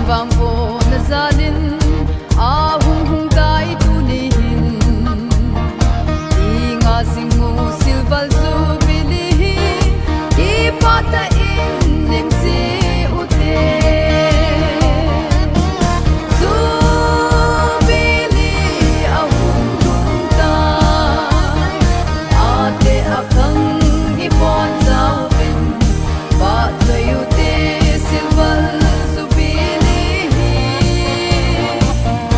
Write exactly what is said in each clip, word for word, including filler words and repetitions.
Vangbohna jalin ahung hung tai tuni hin. Inga jing u Silver Jubilee hi, kipah tah in nim jing u te. Jubilee ahung lhung tai, ate akhang ibon jauvin. Vahchoi u te Silver Jubilee hi,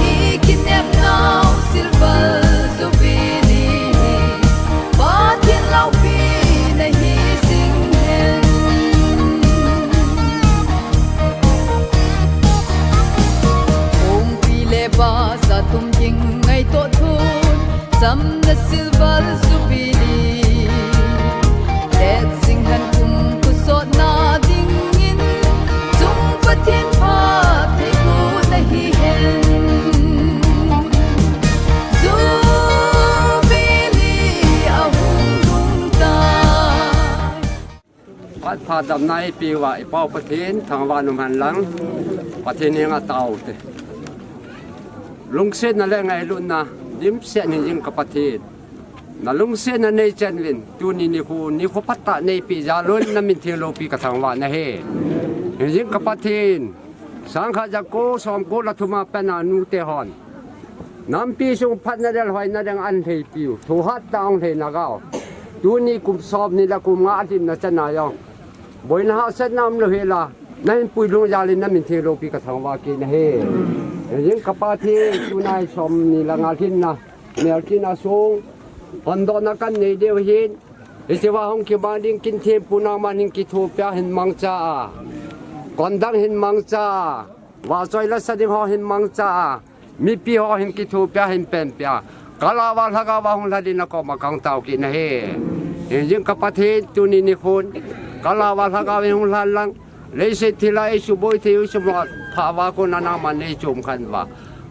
i kinepnau Silver Jubilee hi, Pathen loupina hi jing hen. Kongpi le bahcha tum ging ngaito thun, chamna Silver Jubilee. Let jing hen kum thusotna dingin, chung Pathen phattheibohna hi hen. Jubilee ahung lhung tai. Phat pha damna eipeuva i Pau Pathen thangvah in um hen lang, Pathen henga tao u te. Lungsetna le ngailutna dimset in, Hingjing ka Pathen, na lungsetna nei chan uvin, tuni nikho, nikho phatah neipeh jal un, na min theng loupi ka thangvah nahi. Hingjing ka Pathen, sangkhat jako somko le thum a pat a nute hon nampi sung phatna le lhoina ding ahin lheipiu, thoh hat tah a hung lhei nau, tuni kum somni le kum nga alhinna chan a jong boina hahsatna umlou hel a, na hinpui lhung jal in na min theng loupi ka thangvah kit nahi. Hingjing ka Pathen, tuni somni le nga lhinna, melchihna sung hondohna kanei diu ahin, hiche a hung kibang ding Kinthempu nangman hin kithopi a hin mangcha a, kondang hin mangcha a, vahchoi lasa ding ho hin mangcha a, mipi ho hin kithopi a hin penpi a, ka lah uva lhagao a hung lhading na koma kahung tao kit nahi. Hingjing ka Pathen, tuni nikhon ka lah uva lhagao in hung lhan lang, leiset thil a eisuboi thei u sum lou a pha uva kona nangman neichom khen uva,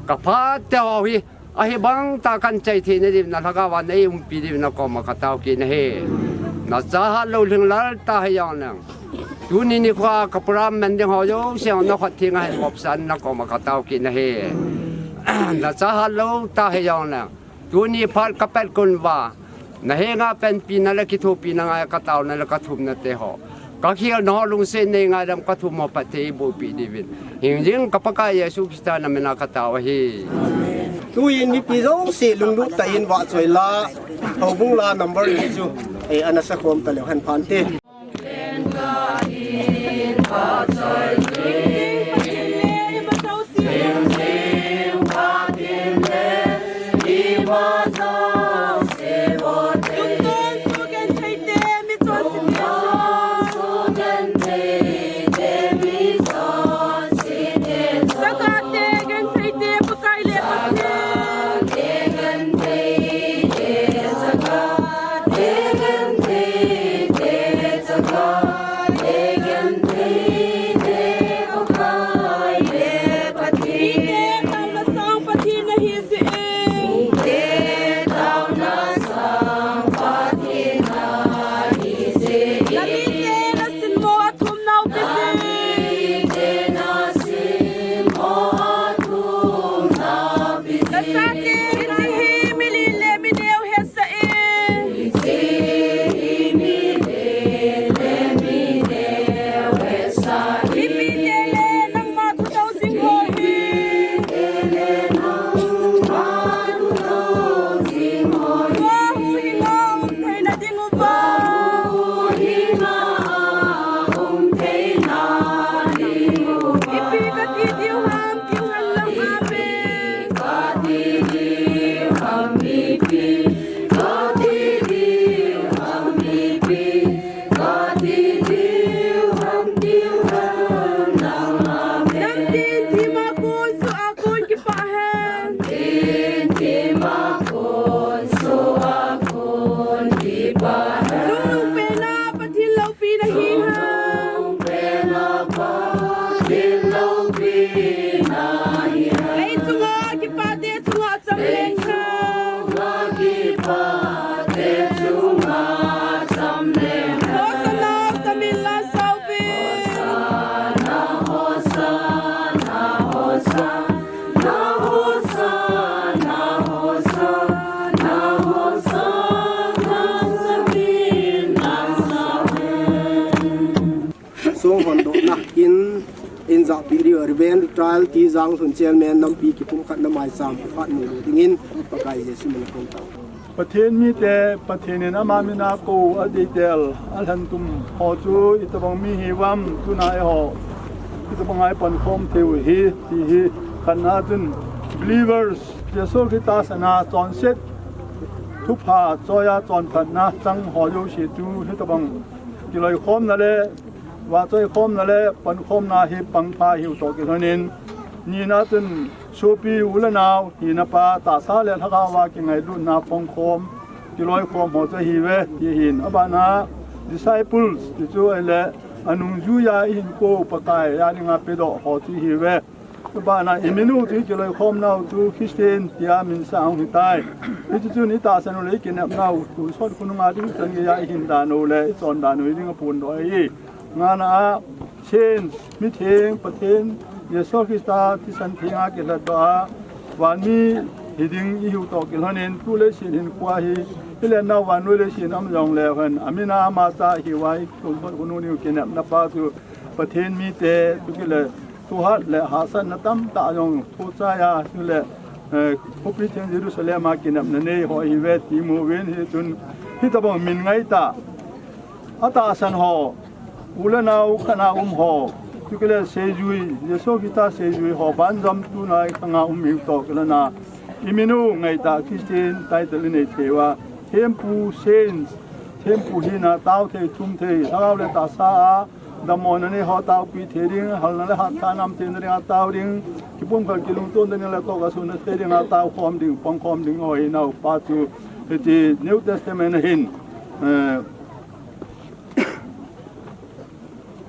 ka phat te ho hi ahibang tah a kahin chai theina diuvin na lhagao a neiumpi diuvin na koma ka tao kit nahi. Na chahat lou lhinglel tah hijongleng, tuni nikho a ka program man ding ho jouse na khut theng a hin vopsan na koma ka tao kit nahi. Na chahat lou tah hijongleng, tuni phat ka pat kum uva, na henga panpina le kithopina ngai a ka taona le ka thumna te ho, ka khelna ho lungset in nei ngaidam, ka thum ho phatthei eiboh peh diuvin, Hingjing ka Pakai Jesu Christa na min a ka tao ahi. Tuin mipi jouse lunglut tah in vahchoi la, houbung la number li chu, eh, ana sakhom taleu hen phante. Nachate, hiche hi milen le mineo hetsah in. Mipi te le nangma thutou jing ho hi. Tua huhhing a um theina ding uva. Ipi kati diu ham, tiu hen lang, amen. Namtin thim a kon, soh a kon kipah hen. Chungnung pen a Pathen loupina hi hen. Lei chunga kipah te chunga cham leng hen. Hosanna, Samuel la sauve. Zahpi Reverend Trial T. Janglhun Chairman nampi kipumkhatna maicham phat mu dingin Pakai Jesu min a kong tao. Pathen mite, Pathen in ama mina kou a deitel, a lhentum ho chu itobang mi hiuvam, tuna eiho itobang a ipankhom theiu hi, ti hi khatna chun believers, Jesu Christa sana chonset, thupha choiya chonphatna chang ho jouse chu hitobang kiloikhomna le vahchoikhomna le pankhomna hi pangpha hiu toh kilhonin, nina chun sopi u le nao, hina pa, tahsa le lhagao a kingailutna phongkhom, kiloikhom ho chu ahiuve, ti ahin. Abana disciples ti chu ahile, anungjuiya ihinkho Pakai a dinga pedoh ho chu ahiuve. Abana iminu chu kiloikhomnau chu Christian tia min sa ahung hitai. Hichu chun itahsan u le ikinepnau, tonsot khonunga ding chan geiya ihin dan u le ichon dan u ding aphondoh ahi. Ngana a, Saints, mitheng, Pathen, Jesu Christa thisan thenga kilhatdoh a, vanmi hiding ihiu toh kilhonin, tu le sin hinkho hi, ilen nau vannoi le sin am jongle hen, amina amacha hiuva, tonsot khonu niu kinepna pa chu, Pathen mite, tu kile, thuhat le hahsatna tamtah jong thuchaiya, chule, eh, khopi theng Jerusalem a kinepna nei ho ahiuve ti mu uvin, hichun hitobang min ngaitah, atahsan ho, u le nao khatna um ho, chukile seijui, Jesu Christa seijui ho banjom tunai khanga um hiu toh kilhona, iminu ngaitah Christian title inei theiuva, thempu, Saints, thempu hina tao thei, thum thei, lhagao le tahsa a damlouna nei ho taopi thei ding, halna le hatthahna um theina dinga tao ding, kipumkhat kilungtona ding le tohgasuna thei dinga taokhom ding, pangkhom ding ho hinau pa chu, hiche New Testament a hin, eh,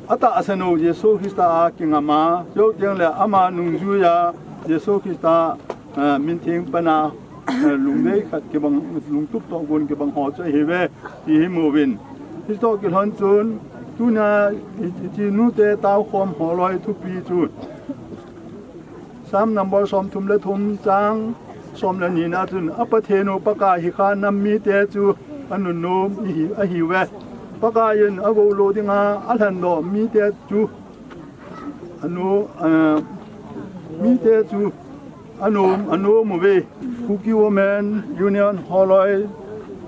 atahsan u Jesu Christa a kingama, jou teng le ama nungjuiya Jesu Christa, eh, mintheng pana, eh, lungdei khat kibang, lungtup tohgon kibang ho chu ahiuve, ti hi mu uvin. Hitoh kilhon chun, tuna i, i, ichi nute taokhom holoi thupi chu Psalm number somthum le thum chang som le nina chun, a Pathen u Pakai hi kha nam mite chu anunnom ihi, ahiuve. Pakai in agoulo dinga alhendoh mite chu anu, eh, mite chu anom, anom uve. Kuki Women Union holoi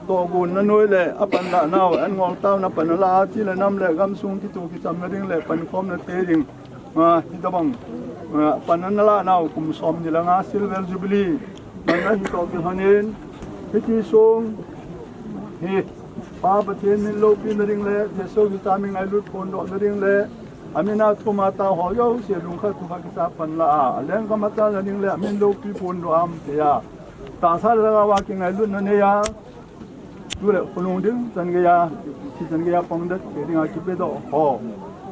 tohgonna noi le apanlahnau, an ngol taona pan ala a, chi le nam le gamsung kitu kichamna ding le pankhomna thei ding. Ah, hitobang, ah, pan ana lahnau kum somni le nga Silver Jubilee man ahitoh kilhonin, hiti song hi Pa Pathen min loupina ding le Jesu Christa min ngailut phondohna ding le, amina thuma tao ho jouse lungkhat thukhat kisa panla a, lenggam a chalna ding le amin loupi phondoh a um thei a, tahsa le lhagao a kingailutna nei a, tu le khonung ding chan geiya, thi chan geiya pangdet thei dinga kipedoh ho,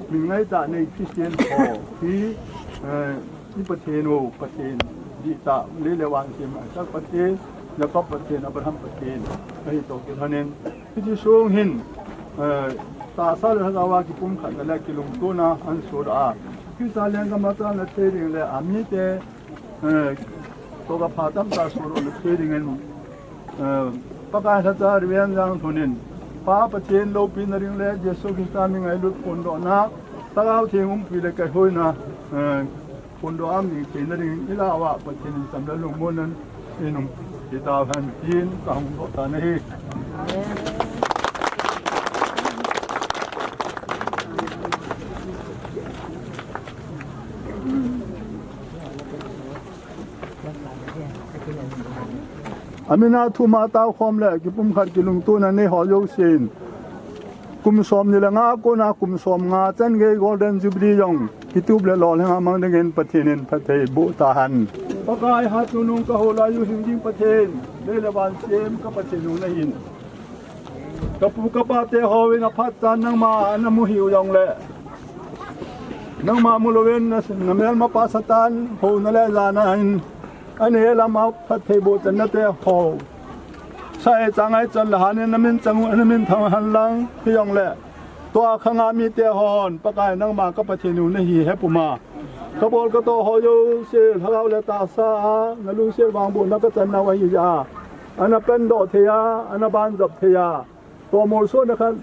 min ngaitah nei Christian ho hi, eh, i Pathen u, Pathen dihtah, lei le van sem a Isaac Pathen, Jacob Pathen, Abraham Pathen ahitoh kilhonin, hiti song hin, eh, tahsa le lhagao a kipumkhatna le kilungtona ahin sodoh a, Christa lenggam a chalna thei ding le amite, eh, tokah pha tamtah sodohna thei dingin, eh, Pakai lhacha Reverend Janglhun in, Pa Pathen loupina ding le Jesu Christa min ngailut phondohna, Lhagao Theng umpi le kaihoina, eh, phondoh a um ding theina dingin ilah uva Pathen in cham le lungmonna in umpi tauhen tin kahung doh tan ahi. Amina thuma taokhom le kipumkhat kilungtona nei ho jousen, kum somni le nga a kona kum somnga chan gei Golden Jubilee jong kitup le lolhing a mang dingin Pathen in phatthei boh tahen. Pakai, hatchungnung kahou lai u hing ding Pathen, lei le van sem ka Pathen u nahin. Kapu kapate hon aphatchan nangma ana mu hiu jongle, nangma mu louvin na, namelmapa Satan houna le jana in, anei lam a phattheiboh channa te ho, sa e chang ai chan le han in namin chang u, namin thang hen lang hijongle, tua khanga mite hon Pakai nangma ka Pathen u nahi hepuma. Kabol katoh ho jouse, lhagao le tahsa a nalungset vangbohna kachan nau ahi jeh a, ana pandoh thei a, ana banjop thei a, tomolsohna khat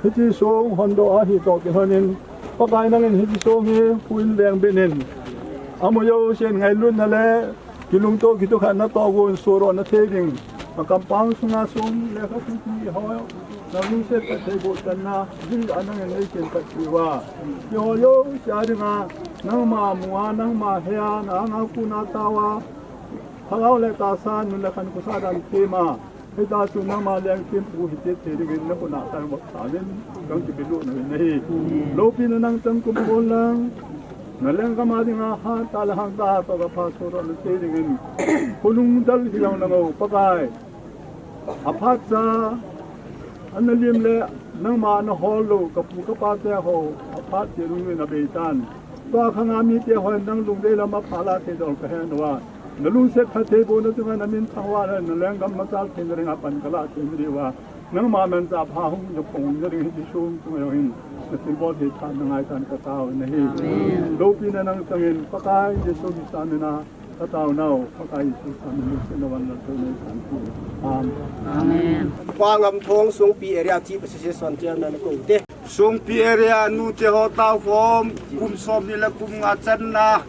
hiti song hondoh ahitoh kilhonin, Pakai nangin hiche song hi phuin vengbit in. Amu jousen ngailutna le kilungto kitukhatna toh gon sohdoh na thei ding. Ka compound sunga song le ka thupi ho. Na lungset phattheiboh channa, ding a nangin nei chen phat piuva. Keiho jouse a dinga, nangma mua, nangma hea, na anga kona taova. Lhagao le tahsa, nun le khan khosa dan thema. Hitia chu nangma lengthim pu hiti thei dingin na kona tang vak tauvin, kan kipelut nahi. Loupina nang chang kum kon lang. Na lenggam a dinga hatah le hatah toh ka pha sohdoh na thei dingin. Khonung dal hilou nangho Pakai. Aphatcha, ana lim le nangma na hol lou, ka pu ka pa te ho, aphat te lungin abei tan. Tua khanga mite hon nang lungdei lam a pha la thei dol ka hen uva. Na lungset phattheibohna chunga na min thang uva le na lenggam machal theina dinga pan ka la thei diuva. Nangma manchah pha hung na phong na ding hiche song chunga jong hin na thilbol thei tha na ngai tan ka tao nahi. Amen. Loupina nang changin Pakai Jesu Christa mina ka tao nau, Pakai Jesu Christa mina na van la thei nai tan. Amen. Amen. Pa Ngamthong Songpi Area Chief Association Chairman ko te. Songpi area nute ho tao khom, kum som ni le kum nga channa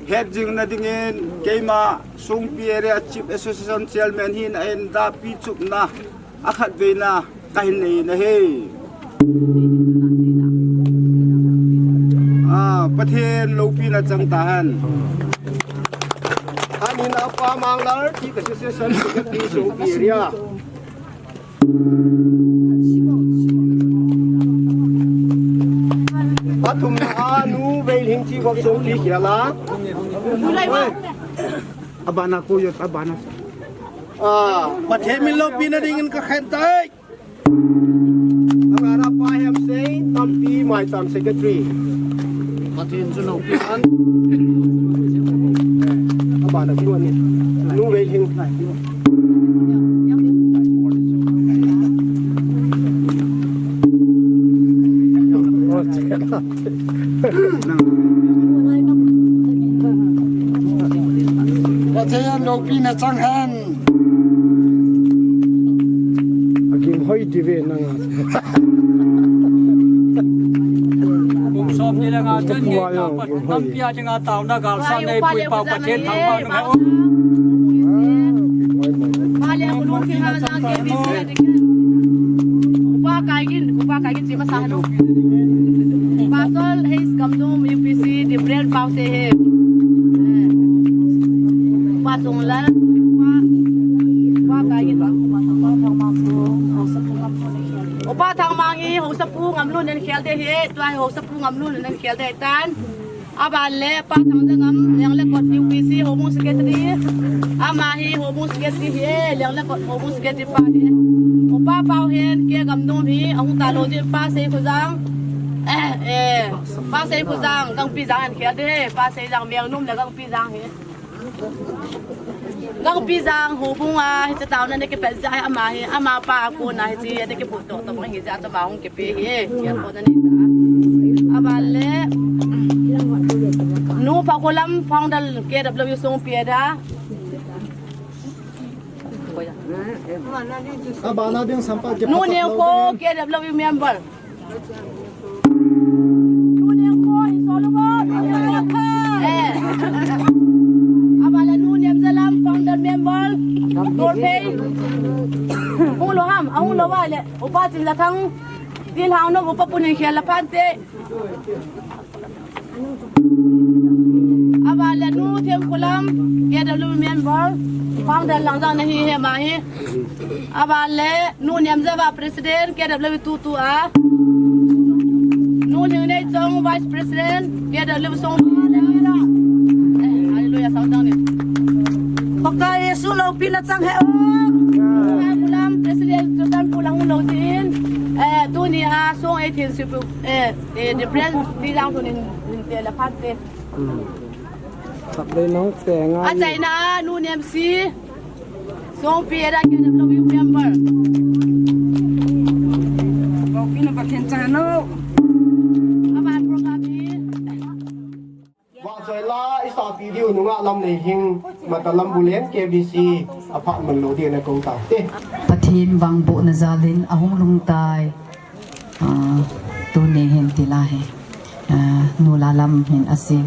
het jing na dingin, keima Songpi Area Chief Association Chairman hin a en da pi chupna, a khat veina, ka hin nei nahi. Ah, Pathen loupina chang tahen. Anin a Pa Manglal, Chief Association Secretary Songpi Area. Athumna a Nu Veilhing chi vak song pi khela. Abana ko yot, abana. Ah, Pathen min loupina dingin ka khen tai. Angana Pa Hemsei, Tampi Maicham Secretary. Pathen chu loupina. Abana ko ni. Nu Veilhing. Pathen loupina chang hen. Aging hoi dive nanga. Kum som ni le nga chan nge ka Pathen tampi a dinga taona galsan nei pui pa Pathen thangvah nung hen. Upa le Kulung Thinglang K B C a dingin. Upa Kaigin, Upa Kaigin chi masa hanu. Pastor Hayes Gamdum U P C, Reverend Pausei he. Upa Songlam, Upa, Upa Kaigin. Upa Thangmang hi Haosapu Ngamlun in khel ding ahi, tua hi Haosapu Ngamlun in khel ding ahitan. Aban le Pa Thangjangam, Lenglekot U P C, Houbung Secretary. Ama hi Houbung Secretary ahi, Lenglekot Houbung Secretary pa ahi. Upa Paohen, K Gamdum hi, ahung talou jin Pa Seikhojang. Eh, eh, Pa Seikhojang, Gangpijang in khel ding ahi, Pa Seijang, Mengnum le Gangpijang hi. Gangpijang houbung a, hiche taona ana kipet jeh a ama hi, ama pa a kona hiche ana kiphut toh toh bang hijeh a chu ama hung kipe ahi, kikhopna nei ta. Aban le, Nu Phakholam founder K W Songpi Area. Abana ding sampa ke Nu Nengkho K W member. Nu Nengkho, i solo bo, Nu Nengkho. Eh. Aban le Nu Nemjalam, founder member. Dorphei. Hung lou ham, ahung lou va le. Upa Chinlathang. Tilhang no, Upa Punin khel la phante. Aban le Nu Themkholam, K W member, founder lang jong nahi he ama hi. Aban le Nu Nemjava president, K W tutu a. Nu Lhingneijong vice president, K W Songpi. Eh, hallelujah, sound down ni. Pakai Jesu loupina chang hen. Khulam president, Jordan Khulam lou jin. Eh, tuni a song eighteen sipu. Eh, eh, different ti lang tu nin, nin te la phat te. Hmm. Sap dei nong te nga. A China Nu Nemsi. Songpi Area K W member. Songpi na Pathen chang hen. Aban program hi. Vahchoi la, i sapi diu nungah Lamneihing, Matalam Bulen, K B C, aphat man lou ding na kong tau te. Pathen vangbohna jal in ahung lhung tai, ah, tuni hin ti la hi. Ah, nu Lalam hin asim.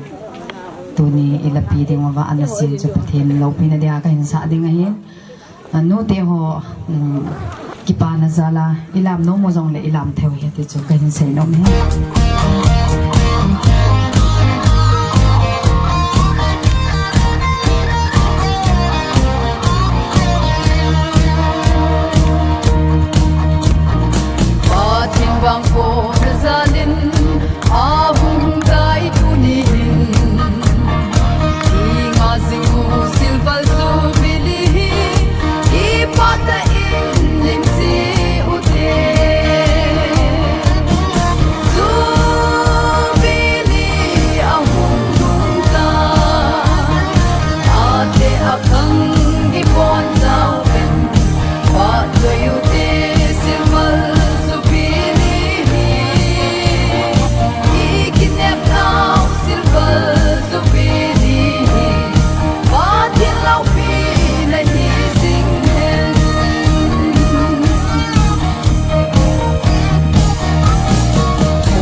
Tuni ilapi ding uva ana sim chu Pathen loupina dia kahin sah ding ahin. Ah, nute ho, um, kipana jal a ilam nom u jongle ilam thei u ahi ti chu kahin seinom e. Pathen vangbohna jal in ahung tai tuni hin. Inga jing u Silver Jubilee hi, kipah tah in lim jing u hite. Jubilee ahung lhung tai, ate akhang ibon jal in, phatchoi u hite Silver Jubilee hi. Ikinepnau Silver Jubilee hi, Pathen loupina hi jing hen.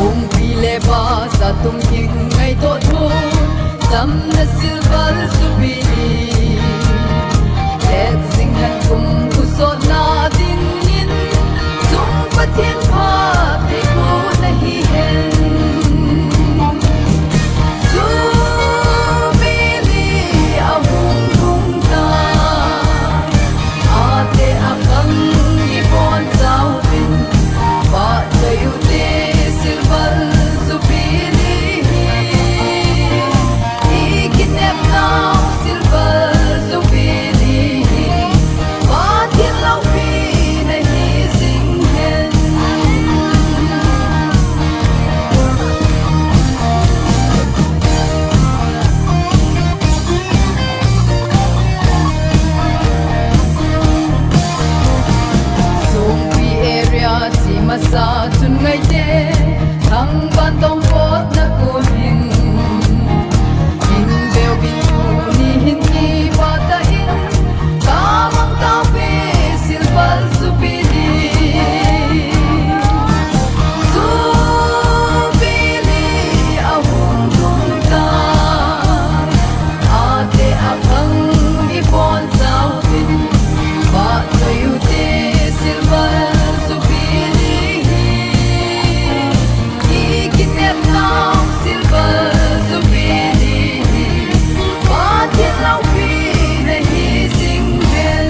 Umpi le basa tung kingaito thu, chamna Silver Jubilee. Let jing hen kum thusotna dingin, chung Pathen phattheibohna hi hen. Jubilee ahung lhung tai, ate akhang ibon jal in, phatchoi u hite Silver Jubilee hi. Ikinepnau Silver Jubilee hi, Pathen loupina hi jing hen. Songpi area chi masa chun ngaite, Thangvantong potna kon hin. Min veu vin tuni hin kipah tah in, kamang tauve Silver Jubilee. Jubilee ahung lhung tai, ate akhang ibon jal in, phatchoi u hite Silver Jubilee hi. Ikinepnau Silver Jubilee hi, Pathen loupina hi jing hen.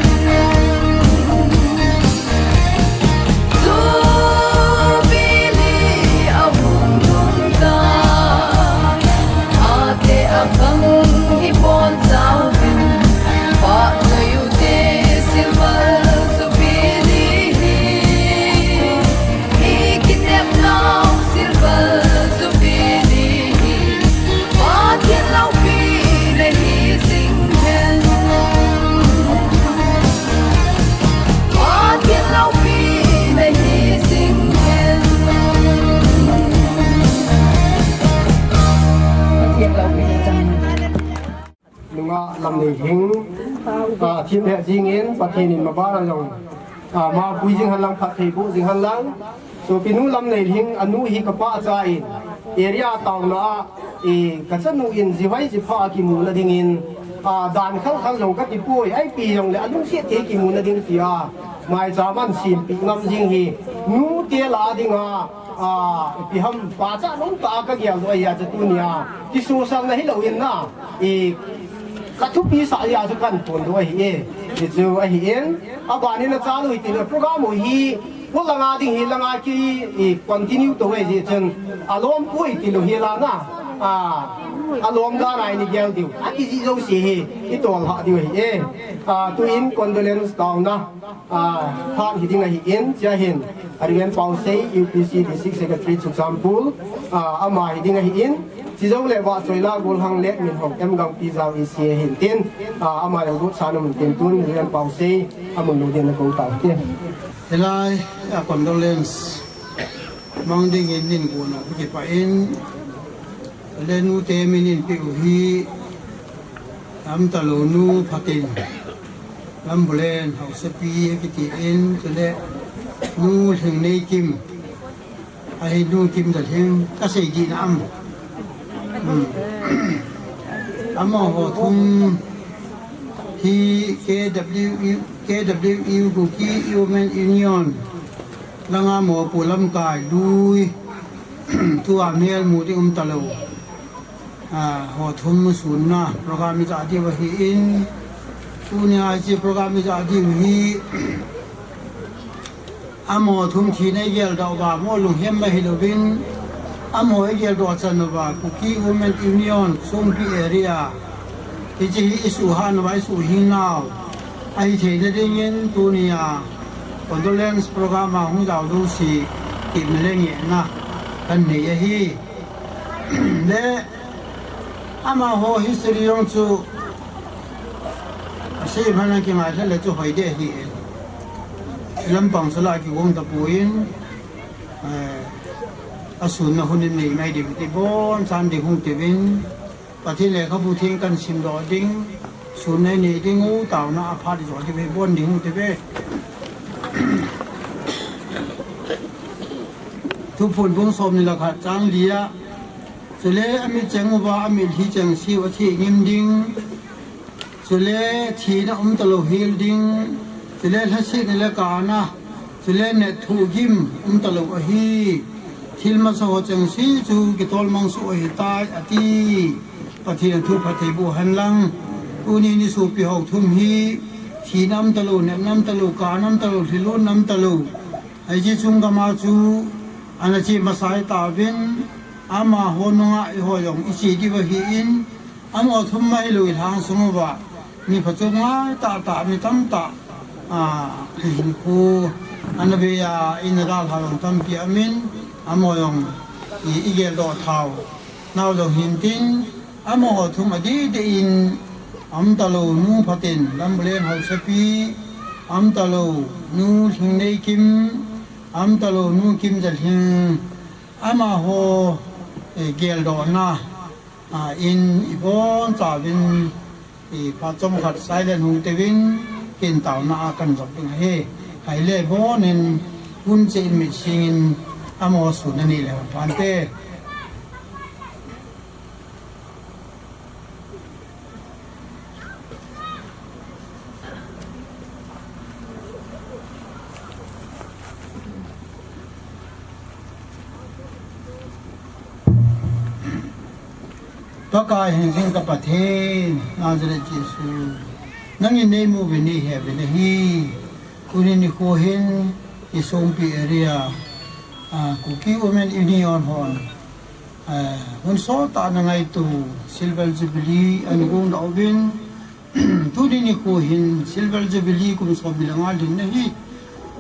Jubilee ahung lhung tai, ate akhang ibon jal in, phatchoi u hite Silver Jubilee hi. Ikinepnau Silver Jubilee hi, Pathen loupina hi jing hen. Pathen loupina hi jing hen. Nungah Lamneilhing, ah, thim lheh jingin, Pathen in maban a jong, ah, mapui jing hen lang, phatthei boh jing hen lang. Sopinu Lamneilhing, anu hi kapahcha in, area taona a, eh, kachanu in jihoi jipha a kimuna dingin, ah, dan khalkhal jong kati poi, ipi jongle alungset thei kimuna ding tia maicham ahin sempeh ngam jing hi, nute lah a dinga, ah, ipi ham, pachat nom tah a kagel doh ahi a, chu tunia kisosalna hilou in na, i, kathupi sah ahi a chu kahin phondoh ahi e. Hichu ahin, abanin achal u hitin, program u hi, polanga ding hi langa ki, i, continue tou ahi jeh chun, alom poi tilou hi la na, ah, alom dan a ini gel diu, akijih jouse hi itolhah diu ahi e. Ah, tuin condolence taona, ah, phat hiding ahin, chea hin, Reverend Pausei, U P C District Secretary Churachandpur, ah, ama hiding ahin, chujou le Vahchoila Golhang le Minhok M Gangpijao E C ahin tin, ah, ama jong gotsan amun tin tun, Reverend Pausei, amun lou din nakou tau te. Hilai a condolence mang dingin nei gon u kipah in, le nute min eipeh u hi, Amtalou nu Phaten, Lambulen Haosapi akitin, chule nu Lhingneikim, ahi nu Kimzalhing, kasei dihna am. Amaho thum hi K W U, K W U Kuki Women Union langa mopo lamkai lui tua mel mu ding um talou. A, ho thum sunna program ijat diu ahin, tunia hiche program ijat diu hi, amaho thum thina igeldoh uva, amaho lunghem ma hilouvin, amaho igeldoh chan uva, Kuki Women Union, Songpi area, hiche hi isuhhat nauva, isuhhing nau ahi theina dingin, tunia condolence program a hung jao jouse, kipna le ngehna kanei ahi. Le, amaho history jong chu, asei man a kingailha le chu hoi deh ahi. Lampang chu la kigong tapon, eh, asunna hun in nei mai ding ti, abonchan ding hung tiuvin, Pathen lekhabu theng kan simdoh ding, sunna nei ding u, taona aphat ijo diu hi abon ding hung tiuve. Thuphon bung somni le khat chang lia, chule amit cheng uva, amitlhi chengse u athengim ding, chule thina um talou hel ding, chule lhasetna le kana, chule netthoh gim um talou ahi. Thil masa ho chengse chu kitolmang soh ahitai, ati. Pathen in thu phatthei boh hen lang. Tuni nisopi ho thum hi, thina um talou, netna um talou, kana um talou, lhilunna um talou, hiche chung gam a chu ana che masa tauvin, amaho nunga eiho jong iche diu ahin, amaho thum ma hilou ilhang sung uva, mi phachom ngai tahtah, mi tamtah, a, hinkho ana vei a, in adalhah jong tampi aumin, amaho jong i, igeldoh thau nau jong hintin, amaho thum adeh deh in, aum talou Nu Phaten, Lambulen Haosapi, aum talou Nu Lhingneikim, aum talou Nu Kimjalhing, amaho, eh, geldohna, a, in ibonchauvin, i, phat chomkhat silent hung tiuvin, kin taona a kan jop ding ahi. Ahile bonin, hun cheh in mit singin, amaho sunna nei le hon phante. Pakai hingjing ka Pathen, Nazareth Jesu, nangin neimu uvin neihe uvin ahi. Tuni nikho hin, i Songpi area, a, Kuki Women Union hon, a, hun sot tah a ana ngaito Silver Jubilee ana gongdoh uvin, tuni nikho hin Silver Jubilee kum somni le nga lhinna hi,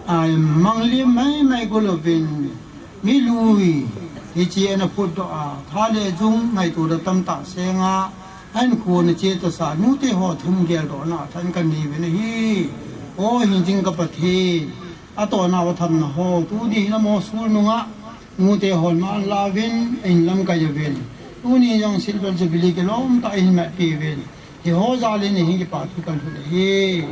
a, manglem maimai golouvin, mi lui hiche ana phutdoh a, tha le jung ngaito le tamtah senga, ahinkho ana che tasa, nute ho thum geldohna thain kan nei uvin ahi. O hingjing ka Pathen, atohna u thamna ho, tuni hin amaho sul nunga, nute hon ma ana lauvin, ahin lamkai uvin. Tuni jong Silver Jubilee kilom tah a ahin matpeh uvin. Hiho jal in ahin kipa thu kan lhut ahi.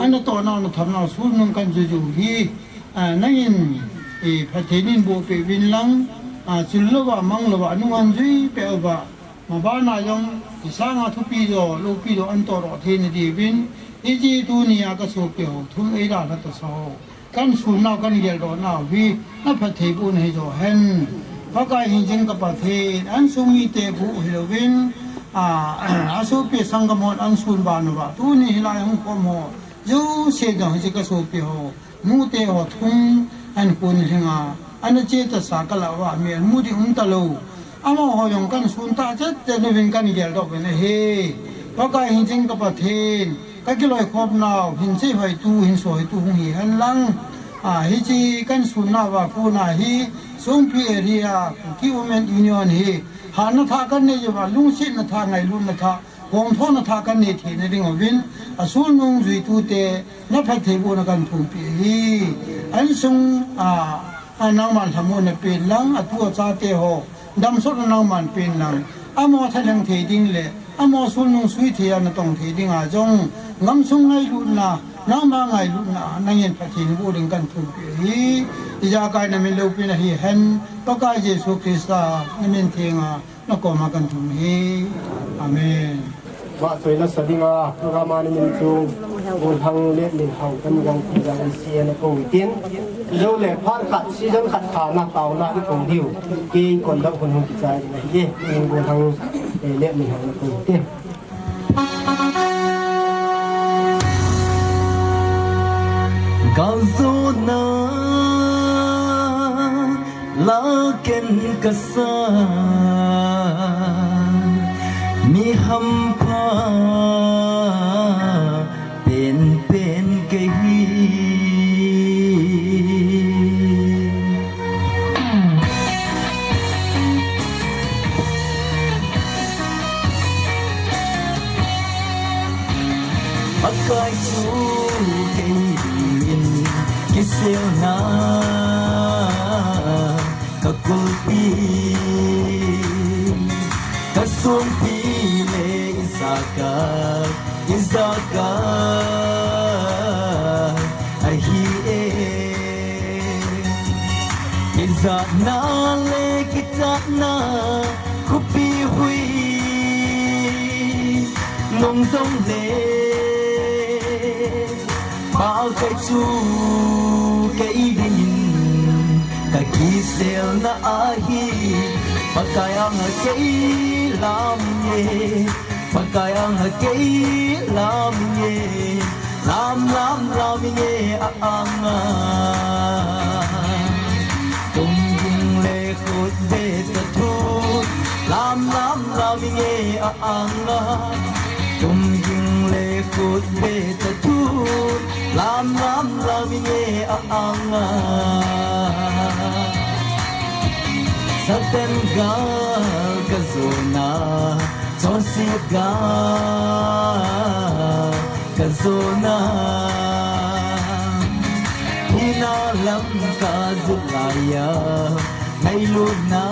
Ana tohna u ana thamna u sul nung kan juiju hi, a, nangin, e, phatthei in bohpeh uvin lang, a, chul louva, mang louva, nung ahin juipeh uva, mabana jong, i sanga thupi jo, loupi jo, ana tohdoh theina diuvin, hiche tunia ka sopi ho thum eidalha tasa ho, kan sunnau, kan geldohnau hi, na phatthei bohna hijo hen. Pakai hingjing ka Pathen, insung mite bou hilouvin, a, asopi sanggam hon ana sun ban uva, tuni hilai hung khom ho jouse jong hiche ka sopi ho, nute ho thum, ahinkho ana lhinga, ana che tasa ka lah uva, melmu ding um talou. Amaho jong kan sun tah chet chet uvin kan geldoh uvin ahi. Pakai hingjing ka Pathen, ka kiloikhopnau, hin seihoitu, hin soitu hung hi hen lang. A, hiche kan sunnau va kona hi, Songpi area, Kuki Women Union hi, hatna thah kan nei uva, lungsetna thah, ngailutna thah, hongthona thah kan nei theina ding uvin, asul nung juitute, na phatthei bohna kan thumpi ahi. Insung, a, a nangman lhamonna pen lang, atu achate ho, damsotna nangman pen lang, amaho thalheng thei ding le, amaho sul nung sui thei a natong thei dinga jong, gamsung ngailutna, nangma ngailutna, nangin phatthei boh ding kan thumpi ahi. Ijakai namin loupina hihen, Pakai Jesu Christa, namin thenga, Na koma kan thum hi. Amen. Vahchoi la sa dinga program a na min chu Golhang le Minhao kan gang ti jang isi na ko tin. Lo le phat khat season khat kha na tao na i ko diu. Ki kon da hun hun ki chai na hi. Golhang le Minhao na ko tin. Gazona laken kasa mi hampha pen pen kahi. Pakai chu kei dingin kiselna ka kulpi, ka songpi le i jaka, i jaka ahi e. Kijatna le kichatna khopi hui nung jong le Pakai chu kei dingin ka kiselna ahi. Pakai anga kei lam nge, Pakai anga kei lam nge, lam lam lam nge a anga. Tum ging le khut be ta thu, lam lam lam nge a anga. Tum ging le khut be ta thu, lam lam lam nge a anga. Satan gal ka zona, chonset gal ka zona. Hina lam ka zut laiya, ngailutna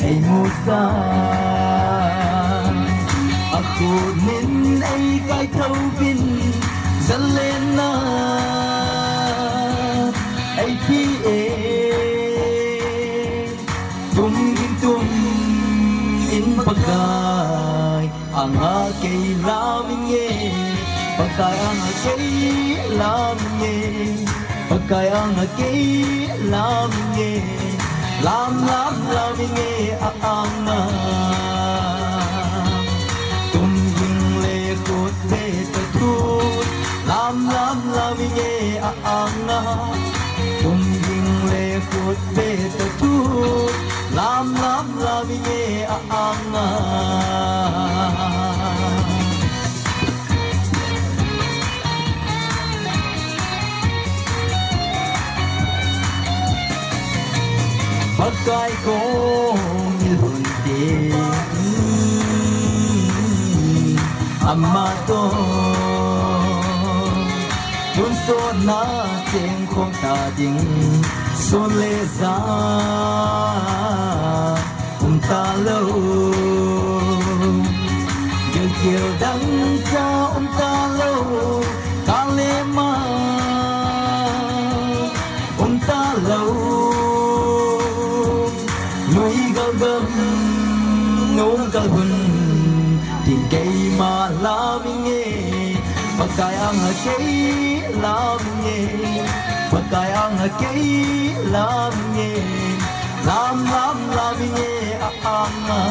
ei musa. A khut in ei kai tho bin, zalenna ei pi e. Tum in tum in Pakai anga kei lam nge, Pakai anga kei lam nge, Pakai anga kei lam nge, lam lam lam nge a anga. Tum ging le khut be ta thu, lam lam lam nge a anga. Tum ging le khut be ta thu, lam lam lam nge a anga. Pakai kong i lhun te, ama to tun sot na cheng khom ta ding, sun le ja um ta lo. Gilkel dang cha um ta lo, ka le ma um ta lo. Lui gal gam nung gal hun, tin keima lam nge, Pakai anga kei lam nge, Pakai anga kei lam nge, lam lam lam nge a anga.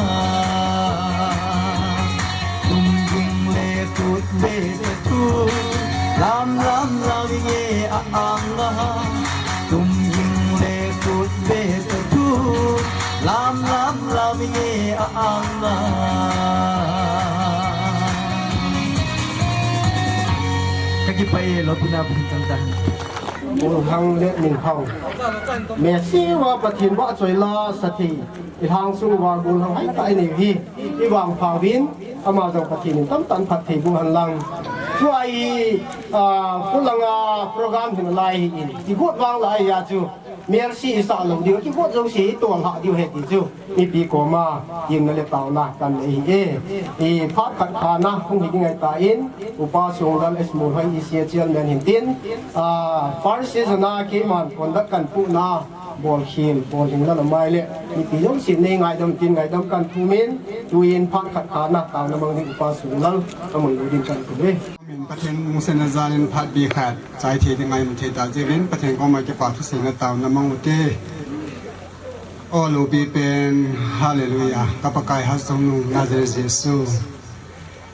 Tum ging le khut be ta thu, lam lam lam nge a anga. Tum ging le khut be ta thu, lam lam lam nge a anga. Ka kipah e, lopina pun chang ta. Golhang le Minhao. Messi va Pathen vahchoi la sa thei. I lhang sung uva golhang hai ta i nei u hi. I vangpha uvin, ama jong Pathen in tamtah in phatthei boh hen lang. Tua i, ah, khulanga program hi nalai hi in. I got vang lai a chu. Mercy i sah lou diu, i got jouse i tol lha diu ahi ti chu. Mipi koma, gimna le taona kan nei hi e. I phat khat pha na, hung hi ding ahi tan, Upa Songlal S Molhoi E C A chairman hin tin. Ah, first season a keiman conduct kan pu na. Bolkhel, bolhing lal amai le, mipi jong sin nei ngaidam tin ngaidam kan thumin, tuin phat khat kana, taona mang ding Upa Songlal, amun lo ding kan thu e. Amen. Pathen lungsetna jalin phat bih khat, chai thei ding ngai mun thei ta jeh in, Pathen koma kipa thuseina taona mang ute. O lopi pen, hallelujah, ka Pakai Hatchungnung, Nazareth Jesu.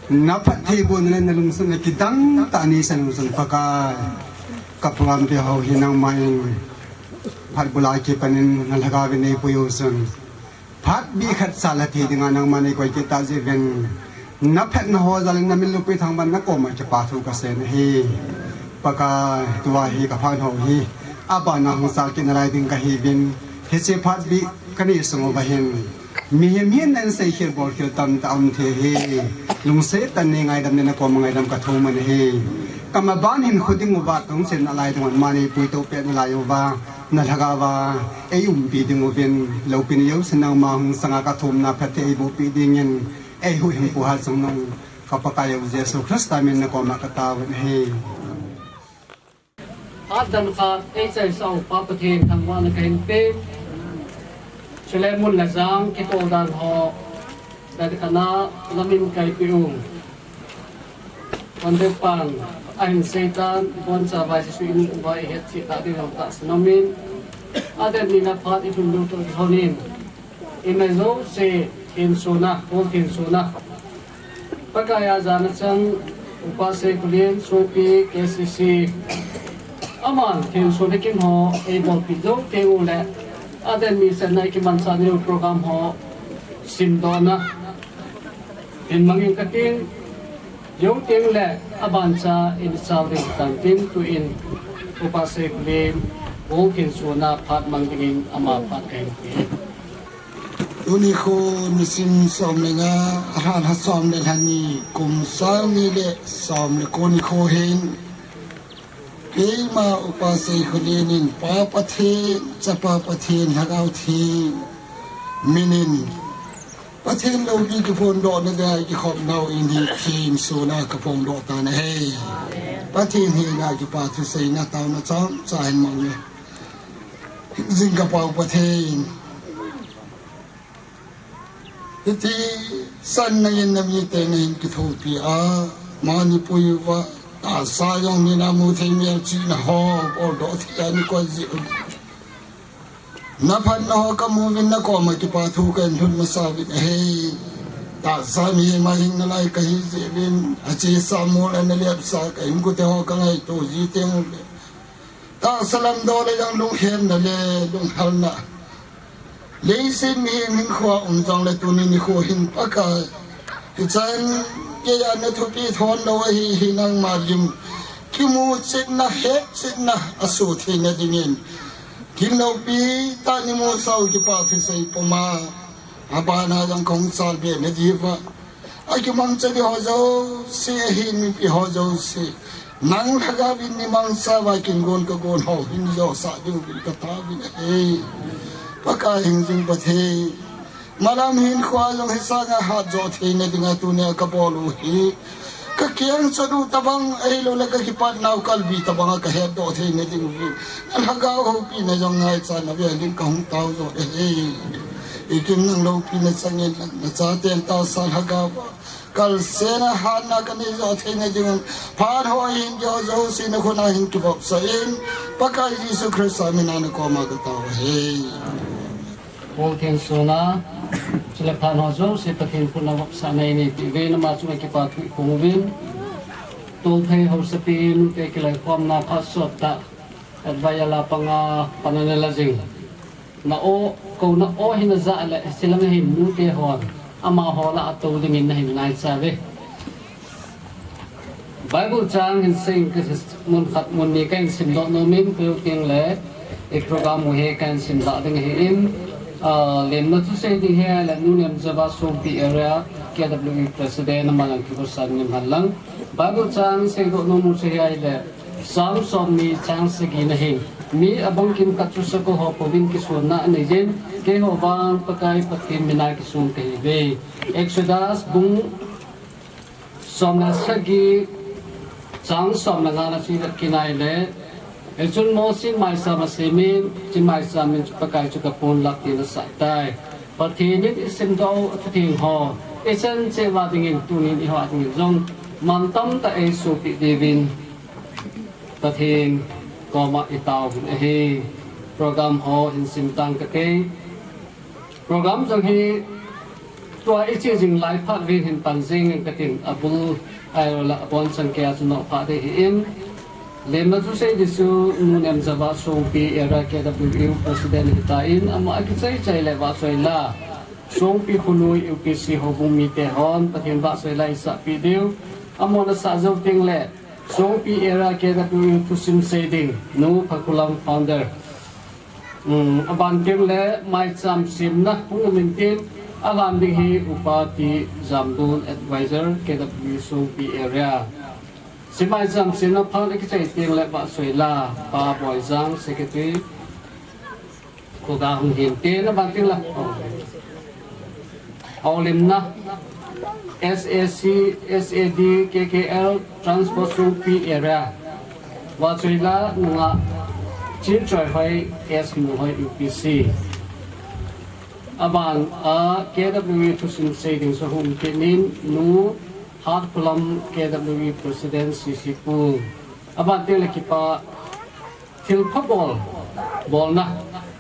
Na phattheibohna le na lungsetna kidang tah ni sa lungson Pakai. Ka program te ho hi nangma in phat bula kipanin na lhagao vin nei pui u chun. Phat bih khat sa la thei dinga nangma nei koi kit ta jeh in. Na phatna ho jal in na min lupui thangvah na koma kipa thu ka sei na hi. Pakai tua hi ka phat ho hi. Abana hung sal kit nalai ding ka hi vin. Hiche phat bih ka nei sung uva hin. Mihem hin nan seikhel bolkhel tamtah um thei hi. Lungset tah in nei ngaidam le na koma ngaidam ka thum ahi. Ka maban hin khu ding uva tungchen nalai ding un mani puito peh nalai uva. Na lhagao va ei umpi ding uvin. Lopi ni jousen nangma hung sanga ka thumna phatthei ei bohpi dingin. Ei huhhingpu Hatchungnung ka Pakai u Jesu Christa min na koma ka tao ahi. Phat dan khat ei chaisah u Pa Pathen thangvahna kahin pe. Chule mun le jang kitoh dan ho, dan khat na lamin kaipeh u. Von deu pan ahin seitan, von cha vai Jesu in uva i het cheh ta ding jong tahsan umin. Aden ni na phat i lhun lut u honin. Ima jouse thensona, Paul thensona. Pakai a jana chang Upa Seikholen, Sopi, K C C. Aman thensona kin ho, ei bolpi jou teng u le. Aden mi sen na i kimanchah ni u program ho. Simdohna. Hin mangin katin. Jou teng le, abancha in chal ding tan tin tuin. Upa Seikholen, Paul thensona phat mang dingin ama phat kahin pe. Tuni kho nisim som le nga, ahan ha som le lha ni, kum sang ni le som le ko ni kho hin. Keima Upa Seikholen in Pa Pathen, Chapa Pathen, Lhagao Theng minin Pathen loupi kiphondohna dia kikhopnau in hi thensona kaphondoh tan ahi. Pathen henga kipa thuseina taona chomcha hin mang e. Jing ka Pa u Pathen. Hiti chan nangin na mite nahin kithopi a, Manipur uva, tahsa jong mi na mu thei mial chihna ho, boldoh thei a nei koi jeh u. Na phatna ho kamu uvin na koma kipa thu kahin lhut masa uvin ahi. Tahsa mihem a hing nalai kahi jeh uvin, achesa mol a na lepsa kahin gute ho kangaito ji teng u le. Tahsa lamdoh le jong lunghemna le lunghalna. Leiset mihem hinkhoa um jongle tuni nikho hin Pakai. Hichan keija na thupi thon lou ahi hi nangma lim. Kimu chetna, het chetna, asuh theina dingin. Kin loupi tah nei musah u kipa thusei puma. Abana jong kahung chal be na diuva. Akimangcha ding ho jouse, ahin mipi ho jouse. Nang lhagao vin nei mangcha uva kin gon ka gon ho hin jousah diuvin ka taovin ahi. Pakai hingjing Pathen. Malam hinkhoa jong hisanga hatjo theina dinga tunia kabol u hi. Ka keng chot u tabang ahilou le ka kipatnau kalbi tabanga ka hetdoh theina diuvin. Na lhagao houpina jong ngaichan na vel in kahung tao jo ahi. Ikim nang loupina changin na chaten tahsa lhagao. Kalsena hatna kanei jo theina dingun, phat ho hin jo jouse na khut a hin kivopsah in, Pakai Jesu Christa mina na koma ka tao ahi. Paul thensona, chule phat ho jouse Pathen khut a vopsahna inei peh uve, nama chunga kipa thu iphong uvin. Tolthei haosapi nute kiloikhomna phat sot tah, advance a la panga pan ana la jing. Na o, kouna o hin ajah le, hiche lang hin nute hon, amaho lah a tou dingin nahin ngaicha uve. Bible chang hin seiyin ka mun khat mun ni kahin simdoh nomin, peu ting le, i program u hi kahin simdoh ding ahin, ah, lemna thusei ding hi le, Nu Nemjava Songpi area, K W E President, ama lang kibulsan nim han lang. Bible chang seidoh nom u chu hi ahile, Psalm somni chang sagi na hin, mi abang kimkhat chu sakol ho pouvin kisonna anei jin, keiho vang Pakai Pathen mina kisong kahiuve. Exodus bung som le sagi, chang som le nga na chu ivet kit a ahile, Hichun Mosi maicham asemin, hiche maicham in chu Pakai chu kaponlap tin asah tai. Pathen in isimdoh u athutheng ho ichan cheh uva dingin, tunin eiho a dingin jong mantamtah eisohpeh diuvin Pathen koma itaovin ahi. Program ho hin simtang kate. Program jong hi tua iche jing lai phat uvin hin pan jengin katin, abul ahilouleh abonchan keiya chu nohphah ding ahin. Lemna thusei ding chu Nu Nemjava Songpi Area K W U President ahitan, ama akichaichai le vahchoila Songpi Khonui U P C houbung mite hon Pathen vahchoila isahpeh diu. Amahon asah jou tengle Songpi Area K W U thusim sei ding Nu Phakhulam, Founder. Aban tengle maicham semna hung um intin, aban ding hi Upa T Jamdon, Advisor, K W U Songpi Area. Hiche maicham semna phat akichai tengle vahchoila Pa Boijang, Secretary, kho ga hung hintin, aban tengle houlimna S A C, S A D, K K L, Transport Songpi Area, vahchoila nungah Chinchoihoi, S Muhoi, U P C. Aban a K W U thusim sei ding chu hung um kit in, Nu Hatkholam, K W U President, C C Pu. Aban tengle kipa thilpha bol, bolna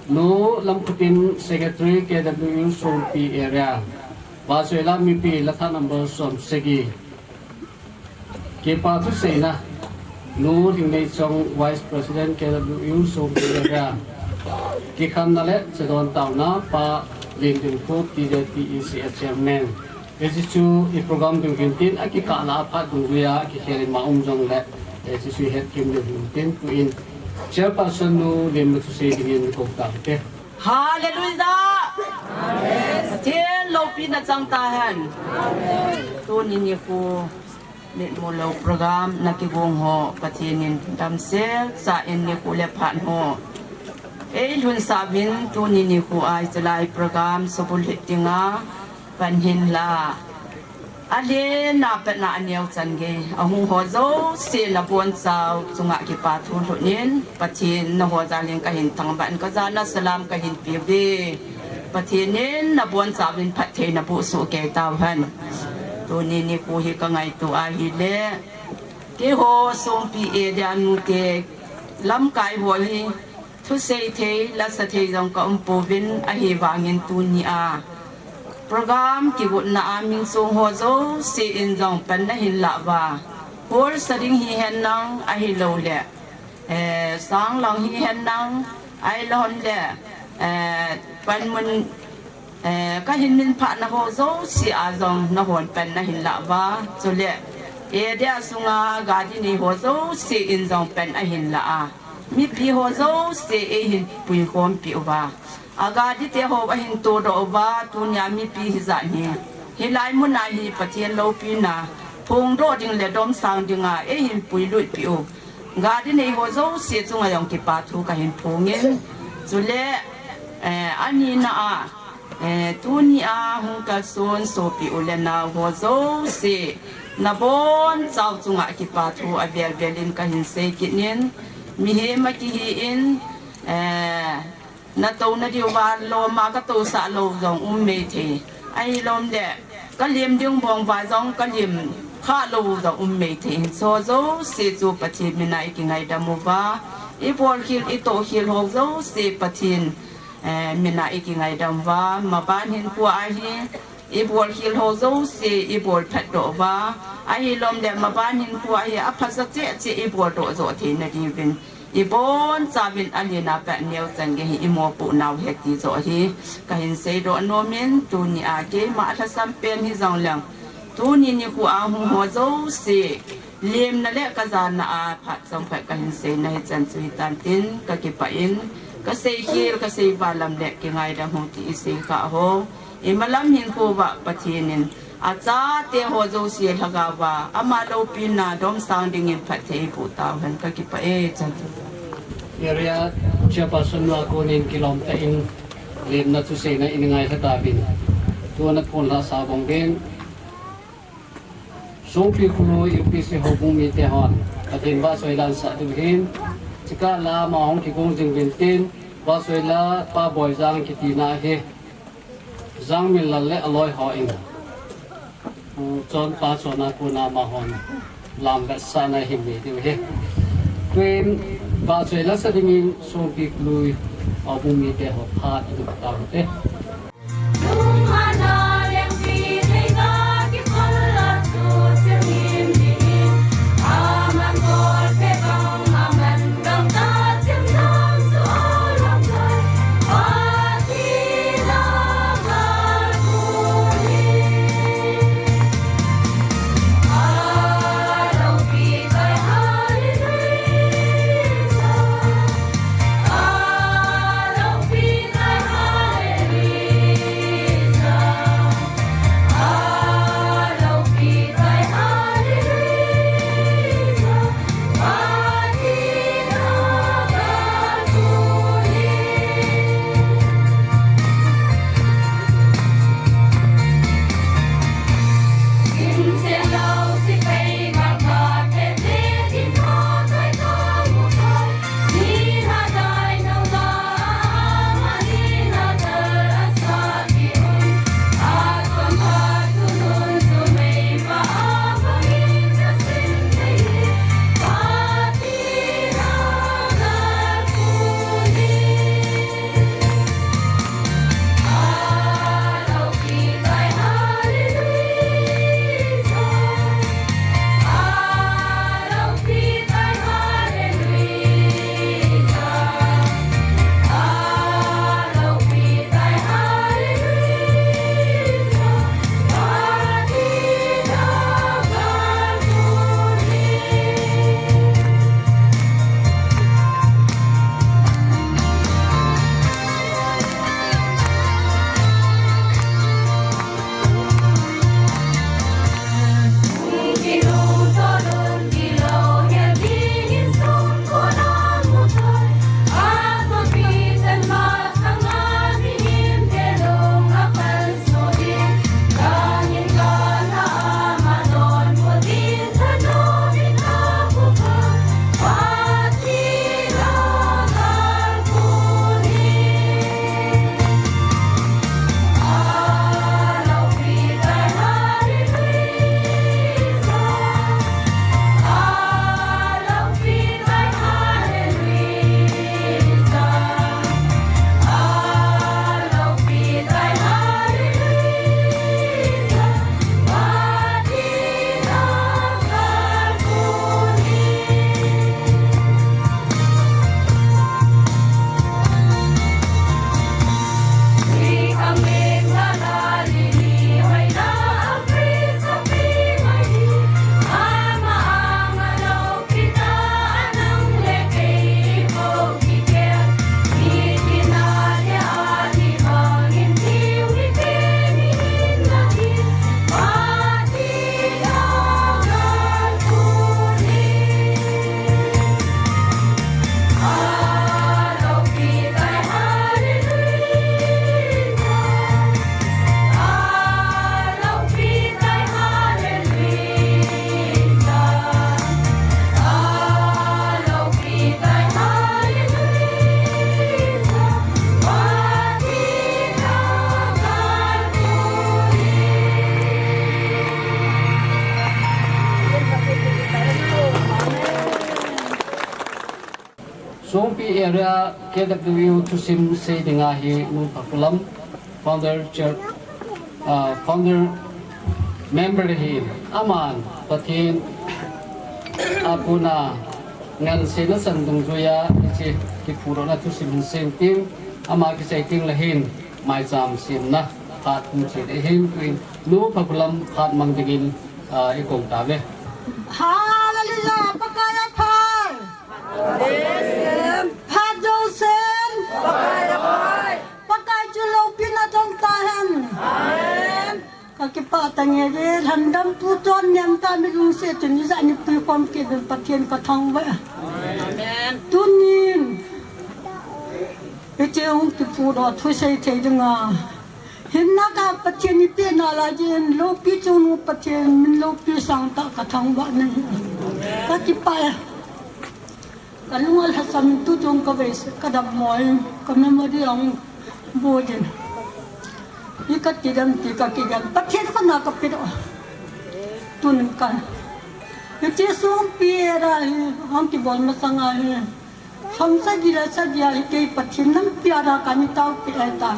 Nu Lamkhotin, Secretary, K W U Songpi Area, vahchoila mipi latha number som sagi. Kipa thuseina Nu Lhingleichong, Vice President, K W U Songpi Area. Kikhenna le chadon taona Pa Limdimkhup, T Z P E C Chairman. Hiche chu i program ding hintin, akikahna a phat dungjuia kikhel in ma um jongle, hiche chu ihet kim diu hintin, tuin Chairperson Nu Lemna thusei dingin kou tau hite. Hallelujah! Pathen loupina chang tahen. Tuni nikho mitmu lou program na kigong ho Pathen in damsel chah in nikho le phat ho eilhunsah uvin, tuni nikho a hiche lai program subulhit dinga pan hinla, alen a pat a aneo chan gei ahung ho jouse nabonchau chunga kipa thu lhut in, Pathen naho jal in kahin thangvah in, kajana salam kahin peuve. Pathen in nabonchauvin phattheina boh soh kei tauhen. Tuni nikho hi kangaito ahile, keiho Songpi area nute lamkai ho hi thusei thei, lasa thei jong ka um pouvin, ahivangin tunia program kigotna a min chong ho jouse in jong pan nahin lah uva, holsa ding hihen lang ahilouleh, eh, sanglang hihen lang, ahilou le, eh, panmun, eh, kahin minphah na ho jouse a jong nahon pan nahin lah uva, chule area sunga gari nei ho jouse in jong pan ahin lah a, mipi ho jouse eihin puikhom peh uva, agari te ho ahin todoh uva, tunia mipi hijat hi hilai muna hi Pathen loupina phongdoh ding le domsang dinga eihin puilut peh u, gari nei ho jouse chunga jong kipa thu kahin phongin, chule, eh, anina a, eh, tunia hung kalson sopi u le nao ho jouse nabonchau chunga kipa thu avel vel in kahin sei kit in, mihem akihi in, eh, natouna diuva loma katousah lou jong um mei thei, ahilou le kalem ding bang uva jong kalem khah lou jong um mei thei, hiche jouse chu Pathen mina ikingaidam uva, ibolkhel itohkhel ho jouse Pathen, eh, mina ikingaidam uva, maban hinkho ahi, ibolkhel ho jouse ibol phatdoh uva, ahilou le maban hinkho ahi aphasa cheh cheh iboldoh joh theina diuvin, ibonchauvin alen a pat neo chan gei hi imopoh nau ahi ti joh hi kahin seidoh nomin, tunia keima alhasam pen hijongleng, tuni nikho a hung ho jouse lemna le kajana a phat chomkhat kahin seina hichan chu hitan tin, kakipah in, kaseikhel kasei valam le kingaidam ho ti isei khah ho, imalam hinkho uva Pathen in achate ho jouse lhagao uva ama loupina domsang dingin phatthei eiboh tauhen, kakipah e. Area Chairperson nu a konin kilom tah in lemna thuseina in ngailha tauvin, tuna phonlhah sa bang uvin, Songpi Khonui U P C houbung mite hon Pathen vahchoi lansah diu hin, Chika la ama hung kigong jing uvin tin, Vahchoila Pa Boijang kitina hi, Jangminlal le aloi ho in, Pu Chonpa Chona kona amahon lam vetsahna hin nei diu ahi. Tuin, Vahchoila sa dingin Songpi Lui, Aubung mite ho phat in tao te. Songpi area K W U thusim sei dinga hi Nu Phakulam, founder chair, ah, founder member hi aman Pathen a kona nganseina san dungjuia hiche kiphutdohna thusim hin sei ting, ama kisei teng le hin maicham semna phat hung che ding ahin, tuin Nu Phakulam phat mang dingin, ah, i kong tauve. Hallelujah, Pakai a pha. Phat jousen. Pakai chu loupina thang tahen. Amen. Ka kipah tange ve, lhandampu chon niam tah mi lungset chun ijat ni puikhom kit uvin Pathen ka thangvah e. Amen. Tunin hiche hung kiphutdoh thusei thei dinga hinna ka Pathen in eipeh nalai jeh in loupi chungnung Pathen min loupi sangtah ka thangvah nahi. Ka kipah e. Ka lunga lhasam tu chung ka vei ka dam moi, ka memory ang bu din. I ka ti dam ti ka ki dam. Pathian ka na ka pi do. Tun ka. I ti sung pi ra hi, ang ti bol ma sanga hi. Som sagi le sagi a hi kei Pathian nampi a ra ka ni tau pi e ta.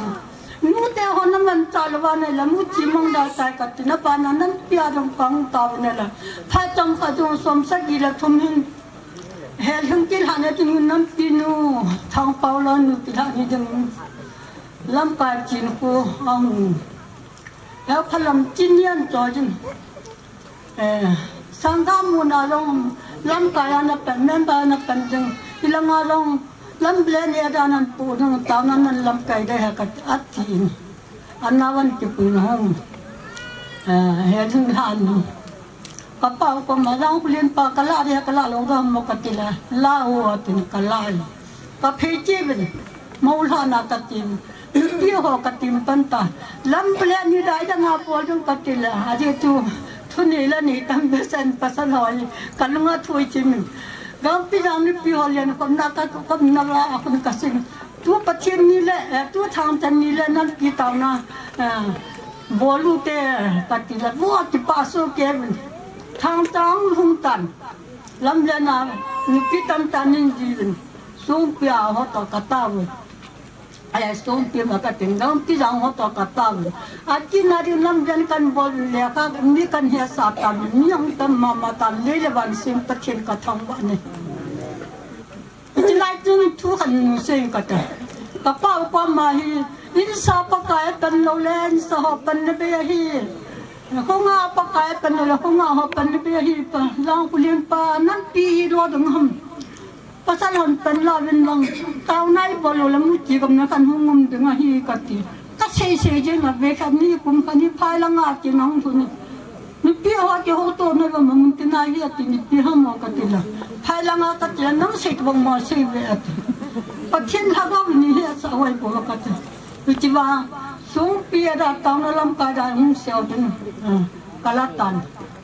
Nu te ho na man ta lo va ne la mu chi mong da sai ka ti na pa na nampi a dong kang ta ne la. Pha chang ka dong som sagi le thum hin. Hel hung kilhah na ding nampi nu, Thangpao loi nu kilhah na ding. Lamkai chin khu, ang. Hel phalam chin yan cho jin. Eh, sangha mun a long, lamkai a na pen, member a na pen ding. Ilanga long, lam ble ni ada nan pu ding, tao nan nan lamkai de ha kat atin. Ana van ki pu na hong. Eh, hel hung han nu. Ka pa u koma lang kulin pa ka la dia ka la lo da mo ka ti la. La u a tin ka la. Ka phei chi bin. Mo la na ka tin. Pi ho ka tin pan ta. Lam ple ni dai da nga pol dung ka ti la. A je tu. Thu ni la ni tam be sen pa sa loi. Ka lunga thui chi min. Gam pi jam ni pi ho lian kom na ka kom na la a kun ka sin. Tu Pathian ni le, eh, tu Thangchan ni le nampi tao na, eh, bol u te, ka ti le, bu a ti pa so ke, Thangchan hung tan, lam le na, nupi tam tan nin ji vin, sung pia ho to ka ta u. Ai, sung pi ma ka tin dong, pi jang ho to ka ta u. A ti na ri lam le kan bol le ka, ni kan he sa ta, ni hung tam ma ma ta, le le van sim Pathian ka thang ba ni. Chulai chun thu khat nu sei ka ta. Ka pa u koma hi, in sa Pakai pan lo le, in sa ho pan na be hi. Khonga Pakai pan lo le, khonga ho pan na be hi pa. Lang kulin pa, nampi hi lo dong ham. Pasal hon pan la vin lang. Tao nai bol lo le mu chi gam na kan hung um ding a hi ka ti. Ka sei sei je na be khat ni kum khat ni phai la nga ti nang thu ni. Nupi ho ke ho to na ga mamun ti na hi ati nupi ha mo ka ti la. Phai la nga ka ti la nang sei bang mo sei ve ati. Pathian lhagao ni hi a sa wai bo ka ti. Uchi va sung pi a da tao na lam ka da hung seo din. Ah, ka la tan.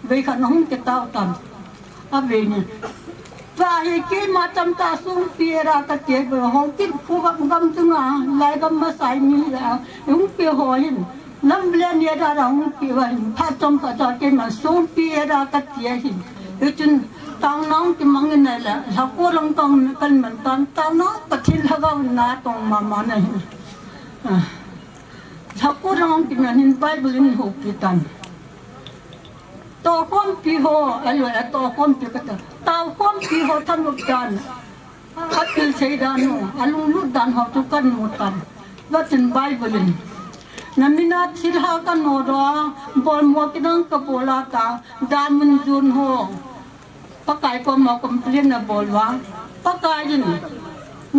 Ve ka na hung ke tao tan. A ve ni. Tua hi keima tamtah sung pi era ka ti ve ho kit phu gam gam chunga lai gam masai mi la hung pi ho hin. Lam le ni da da hung pi va hin. Phat chom ka cha keima sung pi era ka ti hin. Hichun tang nang ti mang in la la ko lang tang kan man tan tang nang Pathian lhagao na tong mama na hin. Ah. La ko lang ti man hin Bible in ho pi tan. Tokhompi ho, alo, eh, tokhompi kata. Tokhompi ho thanop dan. Apil sei dan ho, alunglut dan ho tu kan mu tan. Vatin Bible in. Namina thilha kan no do, bol mo kidang ka bola ta, damun jun ho. Pakai koma complain na bol va. Pakai in.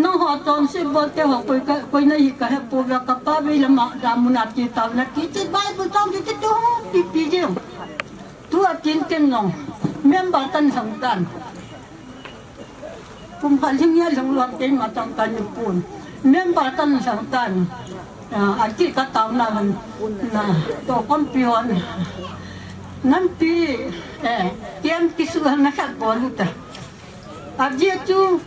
Nangho chonse bol te ho koi ka, koi na hi ka he po va ka pa ve la ma da mun a ti tao na ti ti Bible tong ti ti tu pi pi jeng. Tu a tin ken nong. Member kan sang tan. Kum kha ling ya ling luang keima tang kan ni pun. Member kan sang tan. Ah, a ti ka tao na han. Na, tokhompi hon. Nampi, eh, kiam kisu han na khat bol u ta. A dia chu,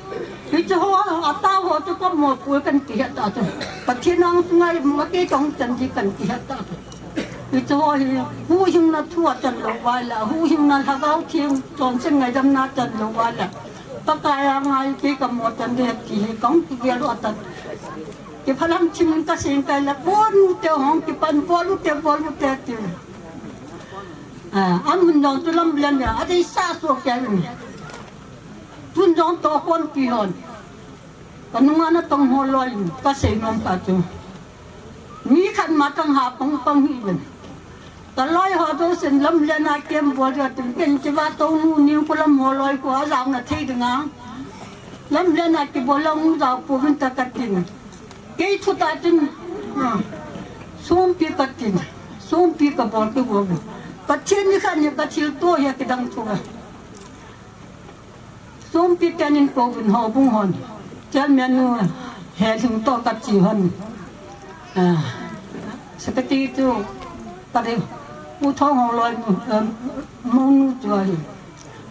hichu ho, a tao ho chu ka mo pu kan ti ha ta chu. Pathian ang sungai ma ke tong chan di kan ti ha ta chu. Hichu ho hi, hu hing na thu a chan lo vai la, hu hing na lhagao thim chonse ngaidam na chan lo vai la. Pakai a ngai ke ka mo chan di ti hi kong ti gel u a ta. Kiphalam chim ka sing kai la, bol u te hong kipan, bol u te, bol u te ti. Ah, amun jong chu lam lian ya, a dei sa so ke ni. Tun jong tokhompi hon. Ka nunga na tong ho loi, ka sei nom ta chu. Mi khat ma tang ha pang pang hi ben. Ka loi ho to sen lam lian a kem bol ya tin ken chi va to nu ni ko lam ho loi ko a jang na thei ding a. Lam lian a ki bol la ngu jao pu vin ta ka tin. Kei thu ta tin, ah, sumpi ka tin, sumpi ka bol ki bol. Pathian ni khan ni ka thil to hi ki dang thu ka. Sumpi ten in ko vin ho bung hon. Chairman nu he lhung to ka chi hon. Ah, secretary tu ka de u thong ho loi nu, um, mo nu tu hi.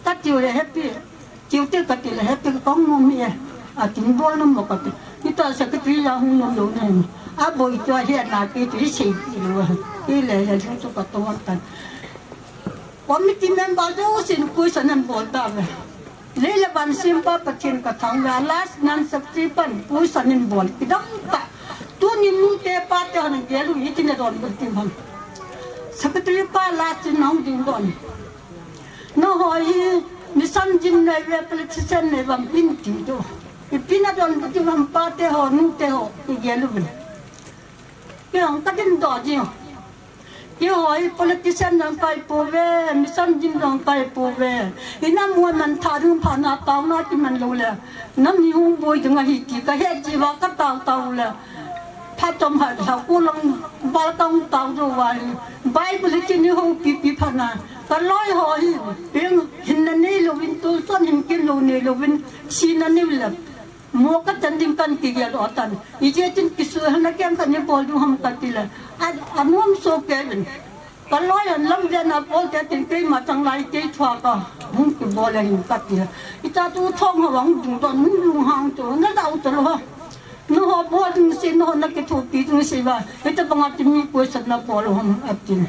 Ka ti le happy. Tiu te kati le, he te kong nom e. Atin bol nom mo kati. Ita secretary a hung nom lou ne. Aboi tua he na ke ti sei ti lou. Ti le he chu ka to wan tan. Committee member jousen puisan in bol tauve. Lei le van sempa Pathen ka thangvah a, last nan secretary pan puisan in bol kidang tah. Tuni nute pate hon gel u iti na donbut ding ham. Secretary pa last in hung ding don. Nangho hi mission jin nei ve, politician nei vem in ti do. Ipi na donbut ding ham pate ho, nute ho, igel uvin. Kei hung ka ding doh jing. Keiho hi politician jong kai pouve, mission jin jong kai pouve. Ina mu man tha dung pha na tao na kiman lou le. Nangni hung boi ding ahi ti ka het jiuva ka tao tao le. Phat chom ha, ha ku lang bal ka hung tao jou uva hi. Bible hi kini houpi pi pha na. Ka loi ho hi, peng hinna nei louvin, tolson hinkho lou nei louvin, sina nei le. Mo ka chan ding kan kigel o tan. Ijeh chun kisuhilna keng khat nei bol diu ham kati le. A, anom so kei vin. Ka loi an lam ven a bol te tin keima chang lai kei thua ka. Hung kibol a hin kati le. Ita tu thong ho hung dung don hung lunghang chu. Na dau ta lou ha. Nangho bol ding se, nangho na kithopi ding se uva. Ita banga ti mi question na bol ham atin.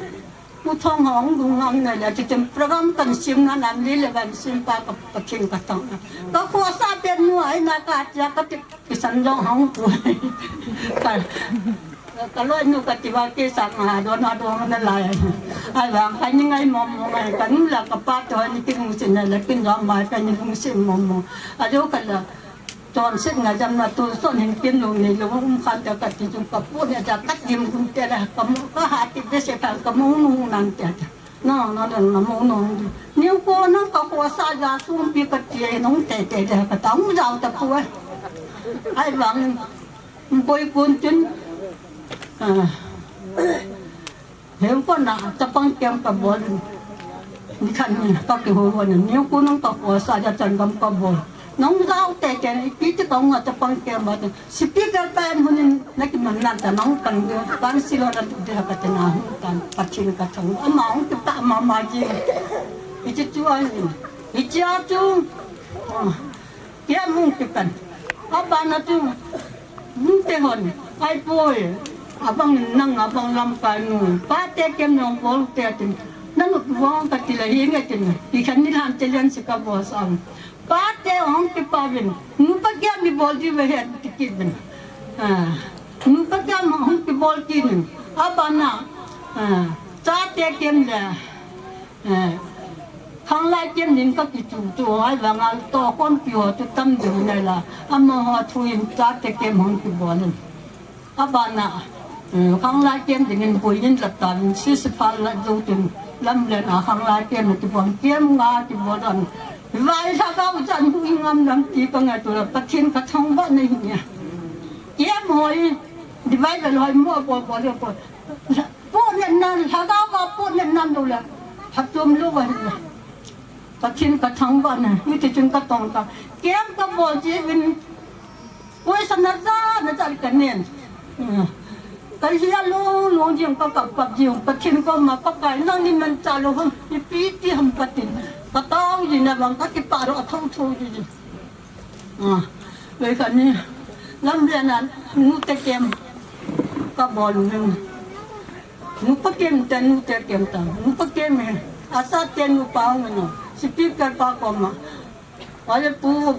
Pu Thong hung dung ngam na le, ti tem program kan sem na nam le le van sempa ka Pathen ka thangvah. Ka khosa pen nu ai na ka tia ka ti kisan jong hung pu. Ka, ka loi nu ka ti uva kei sang ha don ha don na lai. Ai vang ka ni ngai mong mong ai ka nu la ka pa to ni kin lungset na le kin jong mai ka ni lungset mong mong. A jo ka la Chonset ngaijam na tolson hinkho lou nei lou um khan te kati chu ka pu ne ja ka dim gun te le ka mu ka ha ti de se khan ka mu nu nan te ja. No, no, no, na mu nu. Niu ko na ka ko sa ja sum pi ka ti nung te te de ka ta mu jao ta pu. Ai vang boi kun tin. Ah. Hem ko na chapang kem ka bol. Ni khan ni ka kihou uva ni. Niu ko nang ka ko sa ja chan gam ka bol. Nang jao te te ni pi ti ka nga chapang kem ba te. Speaker pa em hunin na kiman nan ta nang kan ge. Kan silo na tu de ha ka te na hung tan. Pathen ka thang. Ama hung tu ta ama ma ji. Iti tu ai ni. Iti a tu. Ah. Tia mung kipan. Abana chu, nute hon, ai poi, abang nang, abang lamkai nu, pate kem nong bol te tin, nanu vong kati la hi nge tin, ti khan ni lhan te lian si ka bol sang. Pate hong kipa vin, nupa kem ni bol di ve het ti kit vin. Ah, nupa kem hong kibol ti nin, abana, ah, chate kem le, Eh, khanglai kem ding ka kitu tu, ai vang a to kon pi ho tu tam ding nai la, amaho thu in chate kem hung kibol in. Abana, eh, khanglai kem ding in boi in la ta in si si pha la jo tin, lam len a khanglai kem kibol, kem nga kibol an. Vai la ka u chan hu i ngam lam ti ka ngai tu la, Pathen ka thangvah nei hi nia. Kem hoi, di vai la hoi mo bol bol bol. Pu nen nan, lhagao va pu nen nan lou le. Phatum lou va hin. Pathen ka thangvah na, hiti chun ka tong ta. Kem ka bol ji vin. Koi sa na ja, na ja ka nen. Ka hia lung, lung jing ka kap kap jing. Pathen koma Pakai nangni manchah lou ham. Ipi ti ham Pathen. Ka tao ji na vang ka kipah ro a thou thou ji ji. Ah, vei khat ni, lam ven a, nute kem, ka bol u hin. Nupa kem te, nute kem ta, nupa kem he, asa te nupa hung no, speaker pa koma. Ale pu,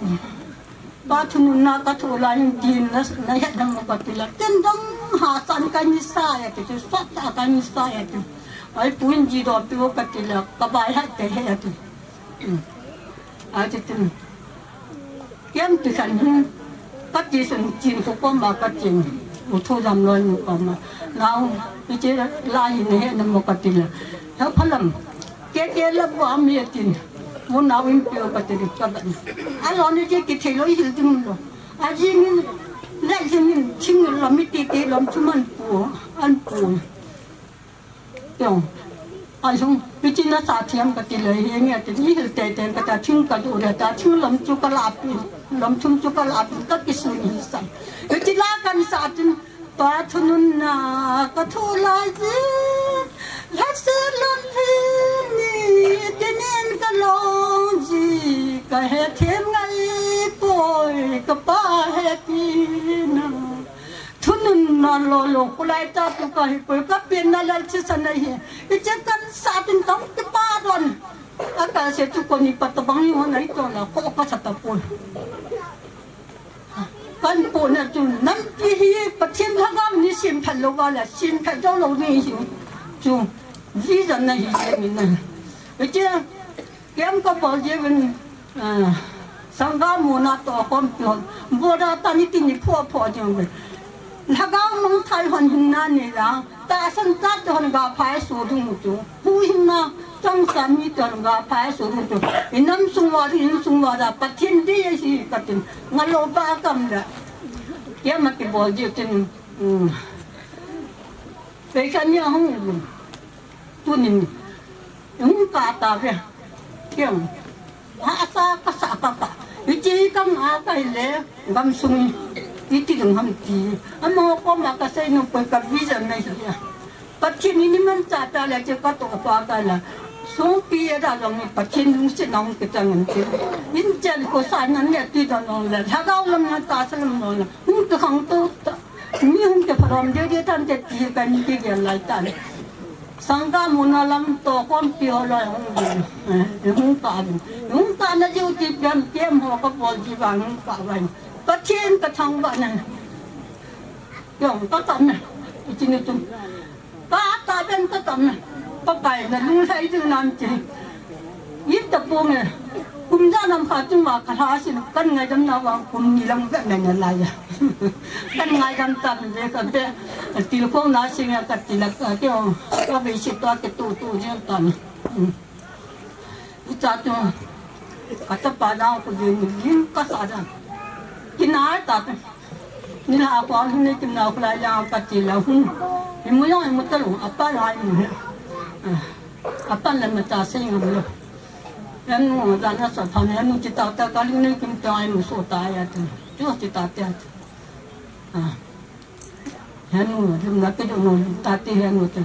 pa thu nun na ka thu la hin din na, na het na mo ka ti la, ken dong ha san ka ni sa ya ti, sot sa ka ni sa ya ti. Ai pu in ji do pi ka ti la, ka bai ha te he ya ti. Hmm. A ti tin. Kem ti san hin. Ka ti sun chin ko koma ka chin. U thu jam loi nu koma. Nau, i che la hin he na mo ka ti la. Ha phalam. Ke ke la bu am ye tin. Mo nau in pio ka ti ka ban. A lo ni ke ke thei lo i hil ding lo. A ji min. La ji min. Ching lo mi ti ti lo mi chu man pu. An pu. Yong, a lung, pichina sa thiam ka ti le, hi nge ti, ni hil te te ka ta thing ka du le ta, thing lam chu ka la pi, lam thum chu ka la pi, ka ki su ni sa. Iti la kan sa tin, pa thunun na, ka thu lai ji, la se lon hi ni, tinin ka long ji, ka He them ngai poi, kapa he tina. Thununna lolo, kulai ta tu kahi poi, kapenna lal thisan ahi. Hiche kansah tin tong kipa don. Akase tu koni pa tabang hi hon ahi tona, ko kasa tapoi. Kapohna chu nampi hi Pathen lhagao ni semphat lou va la, semphat jou lou ni hi chu. Vision na hi semi na. Hiche Kem kabol jeh uvin, ah, sangha muna toh khompi hon. Boda tani tini pho pho jeh uvin. Lhagao mangthah hon hinna nei la. Tahsan chate hon gaphai so dung chu. Huhhingna changsa mite hon gaphai so dung chu. Inam sung uva, insung uva da Pathen dei ahi katin. Ngalo ba kam da. Kem a kibol jeh uvin. Hmm. Pei kani ahung. Tunin, hung kah tauve. Keng. Hahsa kasah kaka. Hiche kang a kahile, gamsung. Iti ding ham ti. Amaho koma kasei nom poi ka vision na hi a. Pathen in iman chate le hiche katoh pa kala. Songpi a dalong Pathen lungset na hung kichang in ti. Inchen ko sa nan le ti dalong le. Lhagao lam na tahsa lam long le. Hung kikhangtou ta. Mi hung kipharom dede tante ti kan kigel lai tan. Sangha muna lam toh khompi ho loi hung ding. Eh, hung kah ding. Hung kahna jeh u ti pian kem ho kabol ji vang hung kah vai. Pathen kathangvah na. Jong kakah na. Ichini tum. Kah tah ben kakah na. Pakai nalung lhai ding nam ti. Ita ponge. Kum ja nam kha chung ma kalha sin kan ngaidam na vang kum ni lang vet na na lai a. Kan ngaidam tan ve ka be. Tilkhong na sing a kati la ka ke o. Ka be si to ke tu tu jeng tan. Hmm. Icha tu. Kachapa na ko je ni lim kasa ja. Kinai ta tu. Nilhah a kong hin nei kim nau kulai lang kati la hun. Imu jong imu talou, apa jong imu. Ah, apa la mata sei ngam lou. Anu jana sa tha ne anu chita ta kaling nei kim ta imu so ta ya tu. Tu chita ta. Ah. Anu, lum na pe do no, ta ti anu ta.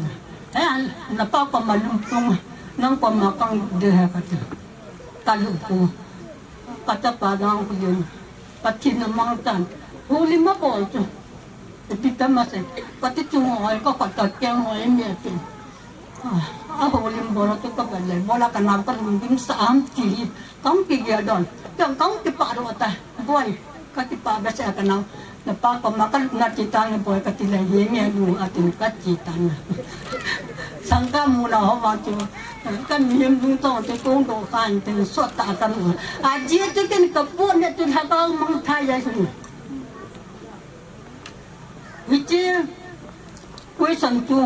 Eh, napa koma lum pung, nang koma kang de ha kati. Kalu ko. Kachapa dang ko yen. Pathen na mang tan. Holim abol chu. Ipi ta mase. Kati chung hoi, kakhat kakeng hoi, mi atin. Ah, aholim bol a tu kabol le. Bol a kanam kalung dimsah am ti. Kang kigel don. Kang, kang kipah doh ta. Boi. Kakipah behseh a kanam. Napa koma kalupna ti tan le boi kati le, he nge nu atin kati tan. Sangha muna ho vang chu. Kamihem lungchang te kong doh khan te sot ta kanu. Ajeh chu ken kapohna chu lhagao mangthah ahi. Hiche question chu,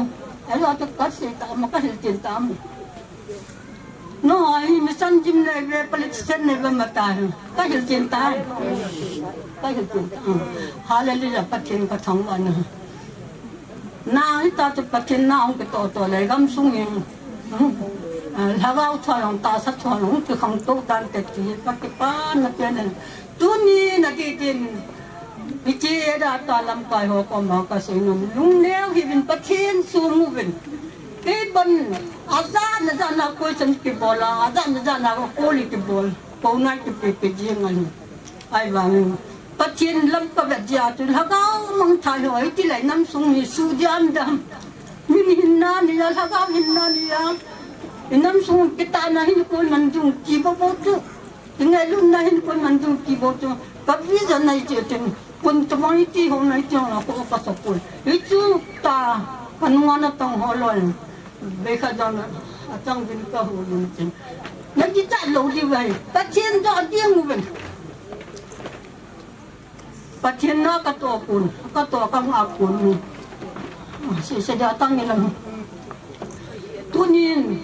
ajo chu kasei ta ma kahil chen ta ma. No, ahi mission jim nei ve, politician nei ve mata hi. Kahil chen ta. Kahil chen ta. Hallelujah, Pathen kathangvah na. Na hita chu Pathen na hung kitoh toh le gamsung in. Hmm. Ah, lhagao thua long tahsa thua long kikhangtou dan te ti kakipana pen. Tuni nati tin, hiche data lamkai ho koma kasei nom, lungneo hih uvin Pathen sung uvin. Kei ban, ajat na jat na question kibol a, ajat na jat na kol kibol, kouna kipe pe jing ahi. Ahivangin, Pathen lam kavet jeh a chu, lhagao mangthah ho, hiti lai nam sung hi su diam dam. Min hinna ni a, lhagao hinna ni a. I nam sung kitahna hin koi man dung ti bo bo chu. Kingailutna hin koi man dung ti bo chu. Ka vision nei che tin. Kun tumang iti ho nei che ho ko ka support. Hichu ta kanunga na tong ho loi. Be kha don a tang vin ka ho lun tin. Na kicha lou di vai. Pathen jo ding uvin. Pathen na katoh kun, katoh kangah kun. Sese dia tang ilang. Tunin,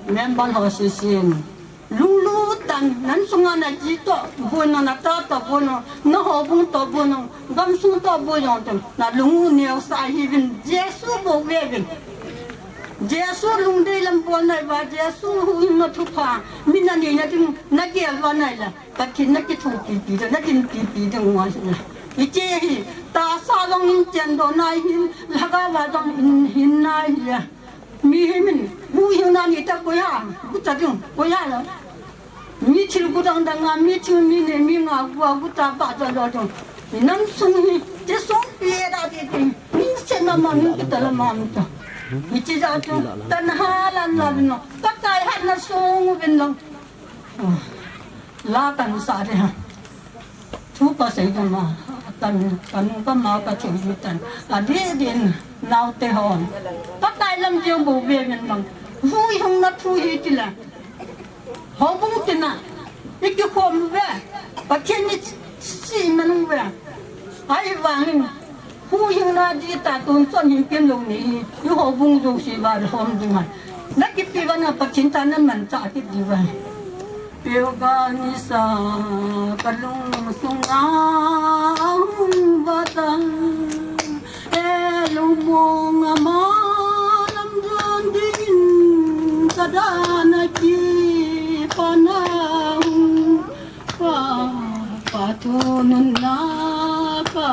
member ho sesen. Lunglut tan, nan sunga na ji toh, boi nang, na ta toh, boi nang, na houbung toh, boi nang, gamsung toh, boi nang tan. Na lung u neo sa hih uvin, Jesu bou ve uvin. Jesu lungdei lam bol nai uva, Jesu huhhingna thupha, mi na neina ding, na gel uva nai la. Pathen na kithopipi ding, na dinpipi ding u ahi. Hiche hi, tahsa jong in chen doh nai hin, lhagao a jong in hin nai hi. Mihem in, huhhingna nei ta koi a, bu ta ding, koi a la. Mi thil gu dang dang a, mi thil mi ne, mi nga gu a, gu ta ba ta lo dong. Minam sung hi, te sung pi e da ti ti. Mi se na ma ni ki ta la ma mi ta. Mi chi ja tu, tan ha lan la no. Pakai hat na sung u bin lo. La kan sa de ha. Thu pa sei dang ma. Tan, kan ka ma ka chu mi tan. A di din, nau te hon. Pakai lam je bu ve min bang. Hui hung na thu hi ti la. Houbung tina, i kikhom ve, Pathen ni si manung ve. Ahivangin, hu hing na di ta tun chon hin pen lo ni, i houbung jo si va hom ding hai. Na kipi va na Pathen ta na man cha ki di va. Peuga ni sa ka lung sunga hung va ta. E lungmong ama lam jon dingin ka dan a kipa na hung. Pa, pa thu nun na, pa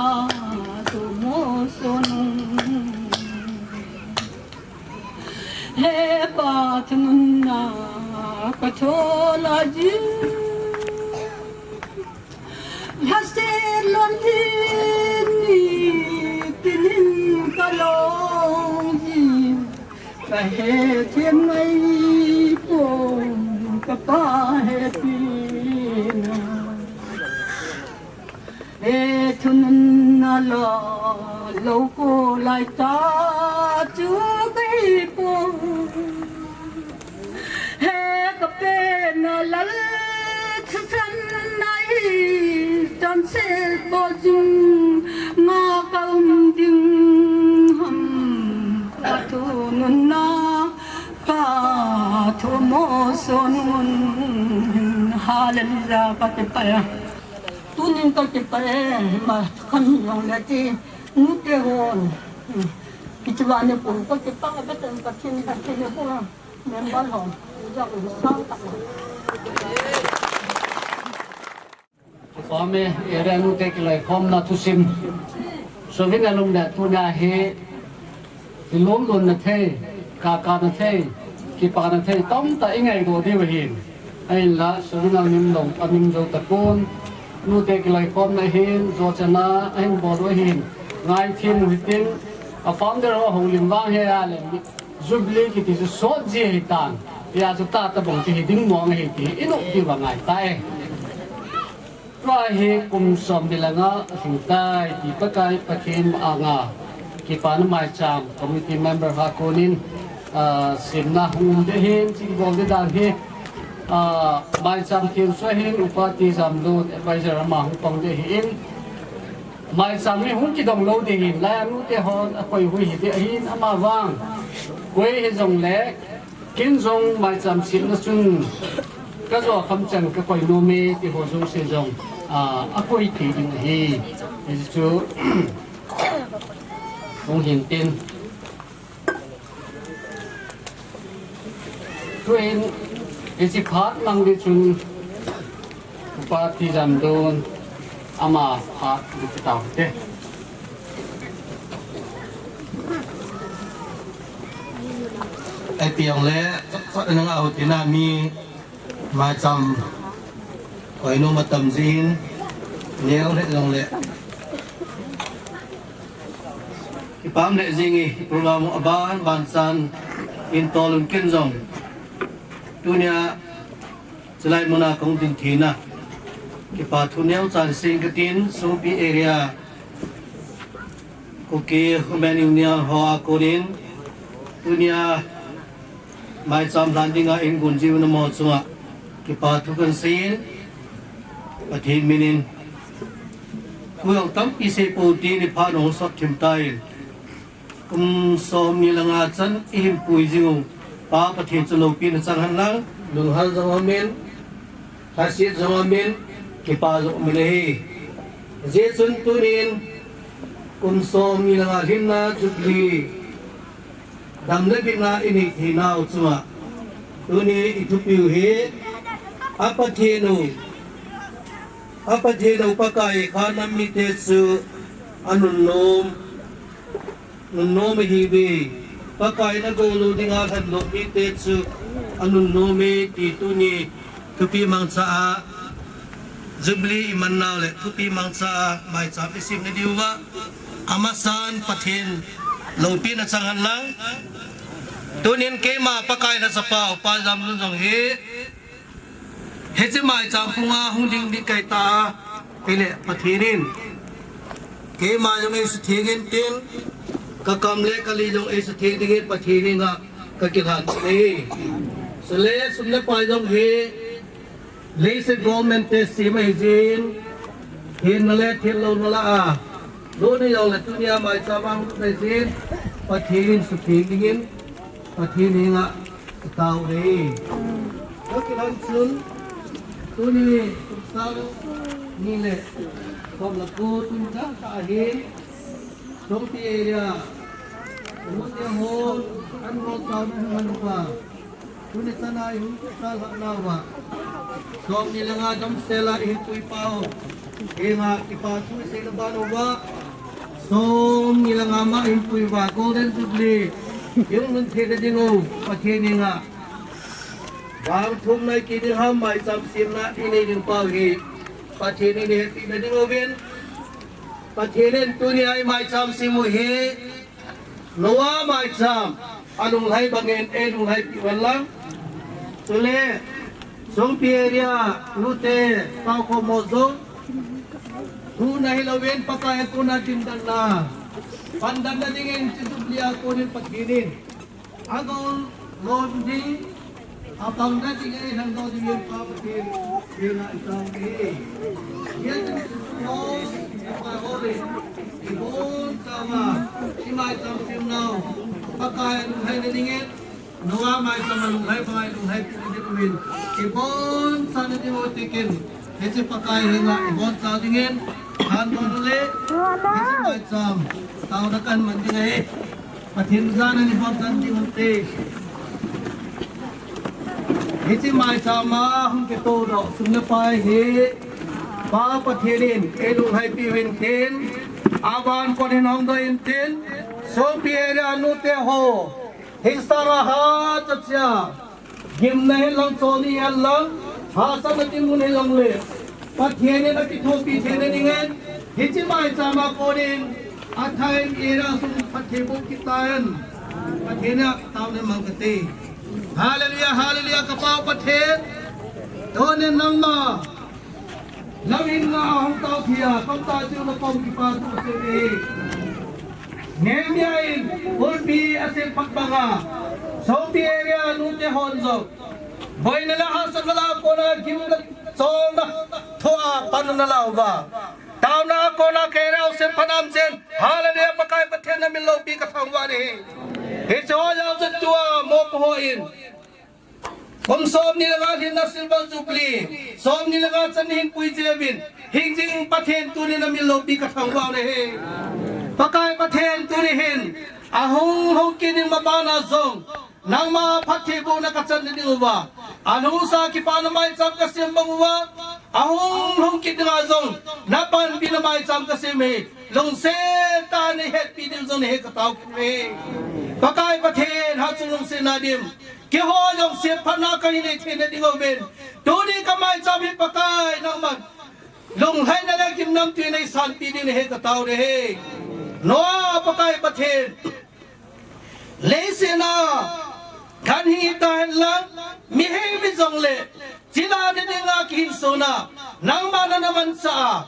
thu mo so nun. He pa thu nun na, ka tho la ji. Lhase lon hi ni tinin ka long hi. Ka he thiam ngai pon ka pa he pi na. He thunun na lo lo ko lai ta chu kai pon. He ka pe na lal, thusan na hi, tan se bol jing, nga ka um ding ham, ka thu nun na, ka thu mo so nun. Hallelujah, ka kipah e. Tunin ka kipah e, ma khan yong le ti, nu te hon. Kichuwa ne ko, ka kipah e, ka tin ka tin ka tin ko. Member ho, ija ko sang ta. Kipah e, area nu te kiloikhomna thusim. Sovin alum le tuna hi, ilom lom na thei, ka ka na thei, kipah na thei, tamtah i ngaidoh diu ahin. Ahinla, sovin anim lom, anim jo tapon. Nu te kiloikhomna hin, jo chana, ahin bol u ahin. Ngaithem u hitin, a founder ho houlim vang he a le. Jubilee kiti chu sot ji ahi tan. Tia chu tata bang chu hi ding mong ahi ti. I nupi va ngai ta e. Tua hi kum som ni le nga a hing tai ti Pakai Pathen anga. Kipana maicham committee member ho a konin, ah, simna hung um de hin, chi bol de dan hi. Ah, maicham thil sua hin, Upa T. Jamlun, advisor ama hung pang de hin. Maicham hi hung kidong lou ding hin, lai a nu te hon a koi hui hi ding ahin ama vang. Koi hi jong le, kin jong maicham simna chun ka jo kham chan ka koi nom e ti ho jong se jong, a, a koi thei ding ahi. Hichu, hung hin tin. Tuin, hiche phat nang di chun, Upa T. Jamlun, ama phat di tau te. Ai piang le, chak chak nang au tina mi, maicham, koi nom atam jin, neo le jong le. Kipah le jing e, program aban, ban chan, in tolun ken jong. Tunia, chulai muna kong din thina. Kipa thu neo chan sing ka tin, Songpi area. Kuki Women Union ho a konin. Tunia, maicham lhan dinga in gun jiu na mo chunga. Kipa thu kan sin, Pathen minin. Kuyong tampi se po ti ni pha nong sot thim tai. Kum som ni le nga chan i hin pui jing u. Pa Pathen chu loupina chang hen lang, lunghal jong amin, lhasit jong amin, kipa jong amin ahi. Hijeh chun tunin, kum som ni le nga lhinna Jubilee, dam le bitna i nei theinau chunga. Tuni i thupiu hi, a Pathen u, a Pathen u Pakai kha nam mite chu a nunnom, nunnom ahi ve. Pakai na gol u dinga lhanlou mite chu a nunnom e ti tuni Thupi mangcha a, Jubilee iman nau le thupi mangcha a maicham isim nadiu va, amasan Pathen loupina chang hen lang. Tunin keima Pakai na chapa u Pa Jamlun jong hi, hiche maicham phunga hung ding ding kahi ta a, kei le Pathen in keima jong eisutheng intin, kakam le kalei jong eisutheng dingin Pathen henga kakilhan e. Chule sum le pai jong hi, leiset government te sem ahi jin, thenna le thenlouna lah a lut ni jongle tunia maicham a hung lut ahi jin, Pathen in sutheng dingin Pathen henga katao e. Kakilhan chun, tuni kum sang ni le som le ko tun chang tah ahin, Songpi area, Lute hon, an hon tao na hung uva, tuni chana ihung kisa lhah nauva, somni le nga damsel a ihin pui pau henga kipa thu isei na ban uva, somni le nga ma ihin pui uva, Golden Jubilee ihung lhun theina diu Pathen henga vangthum nai kit ding ham, maicham semna inei ding pau hi Pathen in eihetpi na diuvin, Pathen in tunia imaicham sem u hi Noah maicham alunglhai bangin eilunglhaipi uhen lang. Chule Songpi area, Lute, Paokhomo jong, huhna hilouvin Pakai a kona dimdanna, pandanna dingin hiche Jubilee a konin Pathen in agou lom ding, apangna ding eilhangdoh dingin Pa Pathen henga itao e. Hiche Lord, Pakai hole, ibonchauva imaicham semnau Pakai a lunglhaina dingin, Noah maicham a lunglhai banga ilunglhaipi na diuvin, ibonchauva na diu tikin, hiche Pakai henga ibonchauva dingin, hanbon le, hiche maicham taona kahin man ding ahi. Pathen jana ni bol tan ding ute. Hiche maicham a hung kitoudoh sum le pai hi Pa Pathen in eilunglhaipi uvin tin, avan kon hin hongdoh intin, Songpi area Lute ho, hiche sanga hatah a gimna hen lang, cholna hen lang, hahsatna dinmun hijongle, Pathen in akithopi theina dingin, hiche maicham a konin, athah in area sung phatthei boh kit tan, Pathen a taona mang kate. Hallelujah, hallelujah, ka Pa u Pathen. Tunin nangma, nangin nga ahung tao thei a, kamtah chu na kom kipa thu asei e. Nehemiah in kulpi asemphat banga, Songpi area Lute hon jong boina le hahsatna lah a kona gim le cholna thoh a pan ana la uva, taona a kona ka area u semphat aum jeh in, Hallelujah, Pakai Pathen namin loupi kathangvah nahi. Hiche ho jong chu tua mopo hon kum somni le nga lhinna Silver Jubilee, somni le nga chan hin puijeh uvin, hingjing Pathen tunin namin loupi kathangvah nahi. Pakai Pathen tuni hin, ahung lhung kit ding mabana jong, nangma phattheibohna kachan na diuva, alungsa kipana maicham kasem bang uva, ahung lhung kit dinga jong, napanpina maicham kasem hi, lungset tah a neihetpi ding jong nahi katao kit uve. Pakai Pathen, hatchungnung sena dim, keiho jong semphatna kahin nei theina diuvin, tuni ka maicham hi Pakai nangman lunglhaina le gimnamtwi neisanpi ding nahi katao nahi. Noah Pakai Pathen, leiset a ganhing hita hen lang, mihem hijongle, chilhah nadinga kihinsona nangma nana manchah a,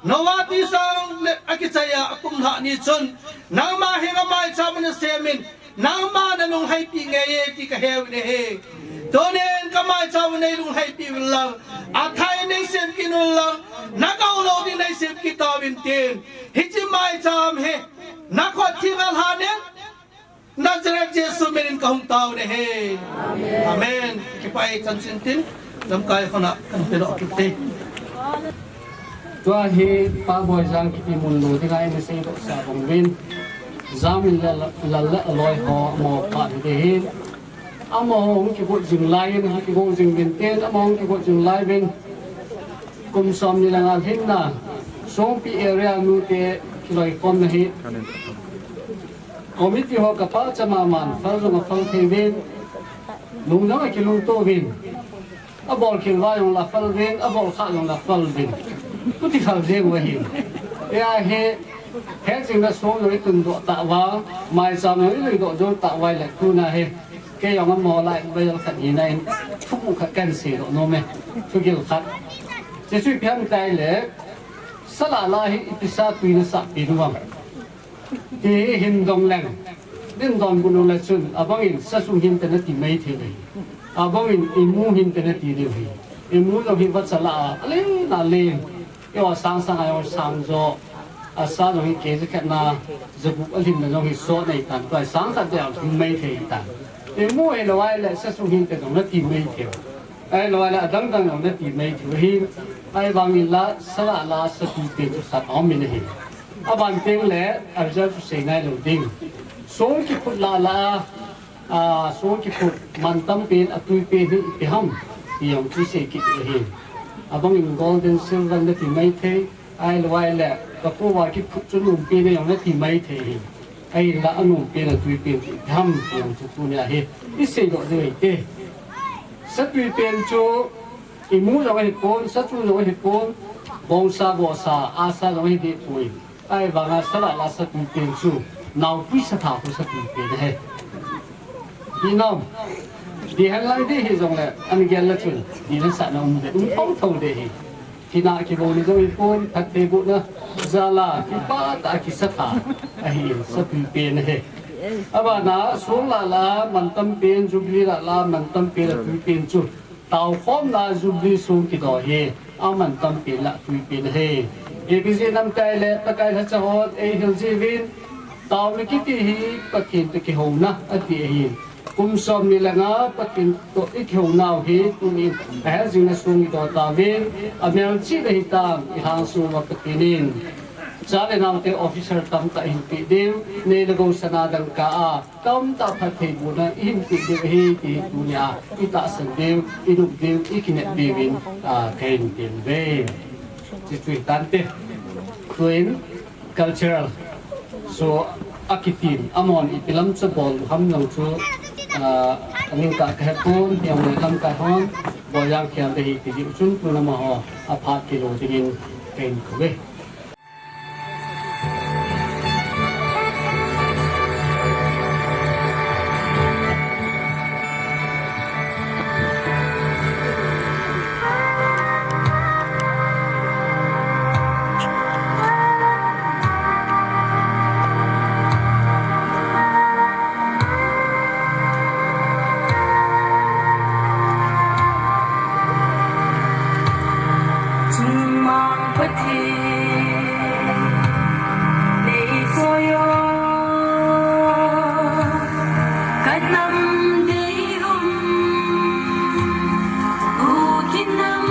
Noah twisang le akichai a akum lhah ni chun, nangma henga maicham ana semin, nangma nalungheipi nge e ti kahe u nahi. Tunin ka maicham u neilungheipi uvin lang, athah in neisem kit un lang, nagou lou ding neisem kit tauvin tin, hiche maicham hi nakhut thenga lhanin, Nazareth Jesu minin kahung tao nahi. Amen. Kipah e, chanchin tin, lamkai khona kan pedoh kit te. Tua hi Pa Boijang kiti mun lou dinga eina seidoh sah bang uvin, Jam in le Lal le aloi ho amaho phat hite hin, amaho hung kigot jing lai in, hung kigot jing uvin tin, amaho hung kigot jing lai uvin, kum somni le nga lhinna Songpi area nute kiloikhomna hi committee ho ka pachat a man phal jong aphal thei uvin, Lungdong a kilungto uvin. Abol khel uva jong la phal uvin, abol kha jong la phal uvin. Kuti phal jeng uva hin. Tia hi, heching na song jong i tundoh tauva, maicham jong i luidoh jou tauva le tuna hi. Kei jong amaho lai uva jong khat hina in, thumu khat kan seidoh nom e, thugil khat. Jesu ipi ham itile, sala la hi ipi sa tui nasah pi nu vang. Ti hi hin dong leng. Din don bu nu le chun, abang in sa sung hin te nati mai thei le. Abang in imu hin te nati le hi. Imu lo hi va sala a, ale na le. Yo sang sang ayo sang jo. Asa jong hi kg khat na, jagup alhin na jong hi so nei tan, tua sang khat dia hung mai thei tan. Imu hi lo ai le sa sung hin te jong nati mai thei. Ai lo ai le adang dang jong nati mai thei hi. Ai vang in la, sala la, sa tui pen chu sat om in ahi. Aban teng le, a result chu sei ngai lo ding. Song kiphut la la, A, song kiphut mantam pen, atui pen hi ipi ham, ti jong chu sei kit u ahi. Abang in gold and silver nati mai thei, ai lo ai le, ka kou a kiphut chu nom pen jong nati mai thei hi. Ahinla anom pen atui pen chu ipi ham, ti jong chu tunia hi i seidoh diu ahi te. Sa tui pen chu imu jong ahi pon, sa chu jong ahi pon, bongsa, bosa, asa jong ahi deh poi. Ahivanga sala la sa tui pen chu, naopui sa tha khu sa tui pen ahi. Hi nom. Di hen lang di hi jong le, an gel la chun, di na sa na um de, um thong thong de hi. Kina kibol ni jong hi pon, phatthei bohna jal a, kipah tah a kisa tha ahi, sa tui pen ahi. Abana, song la la, mantam pen, jubilee la la, mantam pen, atui pen chu. Taokhomna Jubilee song kidoh hi, amantam pen le atui pen ahi. Ipi jeh ham itile, Pakai lhacha hon eihil jiuvin, taona kiti hi Pathen toh kihouna ati ahi. Kum som ni le nga Pathen toh i kihounau hi, tunin ahet jing na song idoh tauvin, amelchih na hitam, i hangsan uva Pathen in. Cha le naote officer tamtah hinpeh diu, nei le gou sana dangka a, tamtah phattheibohna ihin peh diu ahi ti hi tunia i tahsan diu, i nop diu, i kinep diuvin, a, kahin tem uve. Chuchu hitante. Tuin cultural show akitin, amahon ipi lamcha bol u ham jong chu, a, aning kah kahe pon, hijongle lamkai hon bol jeng khel ding ahi ti diu chun tun amaho aphat kilo dingin kahin kou uve. Chungmang Pathen, nei choi o, ka nam dei um, u kinam.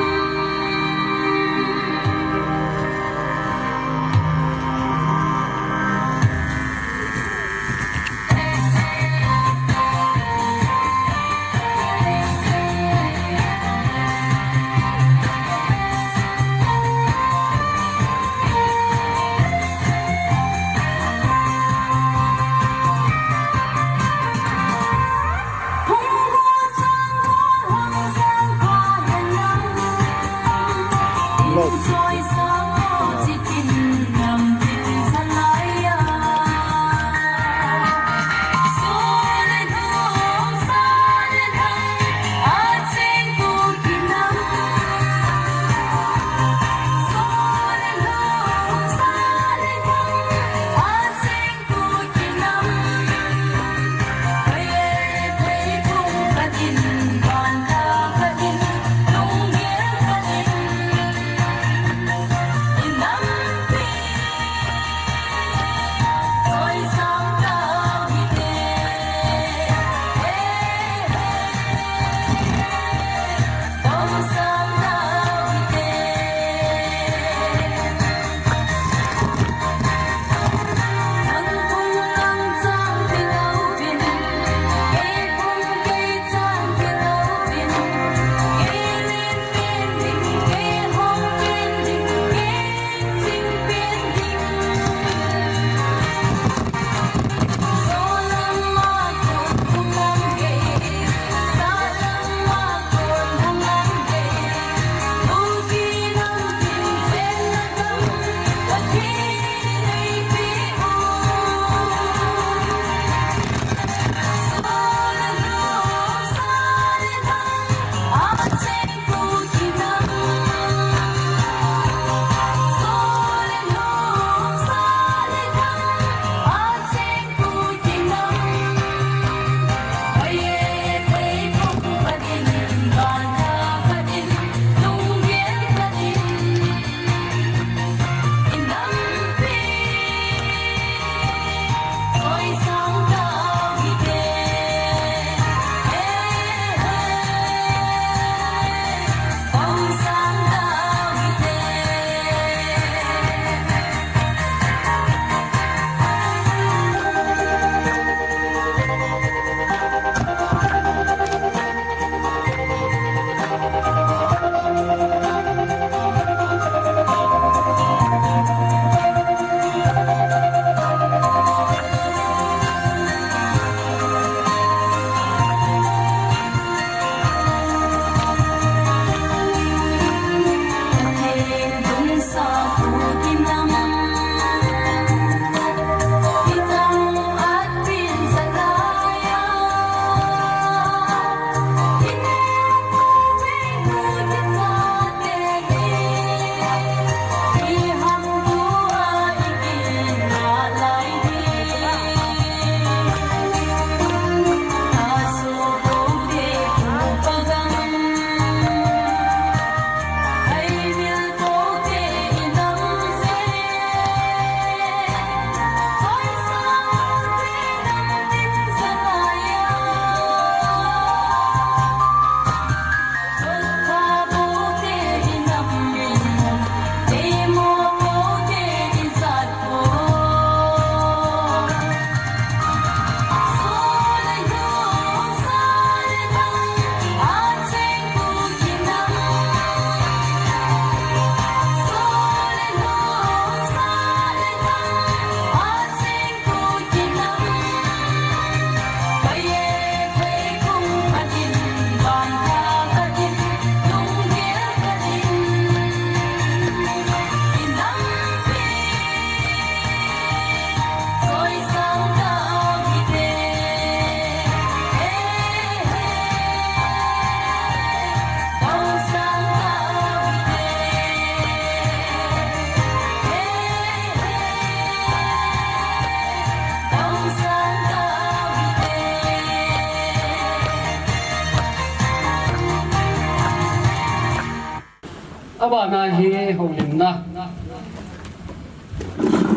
Abana hi houlimna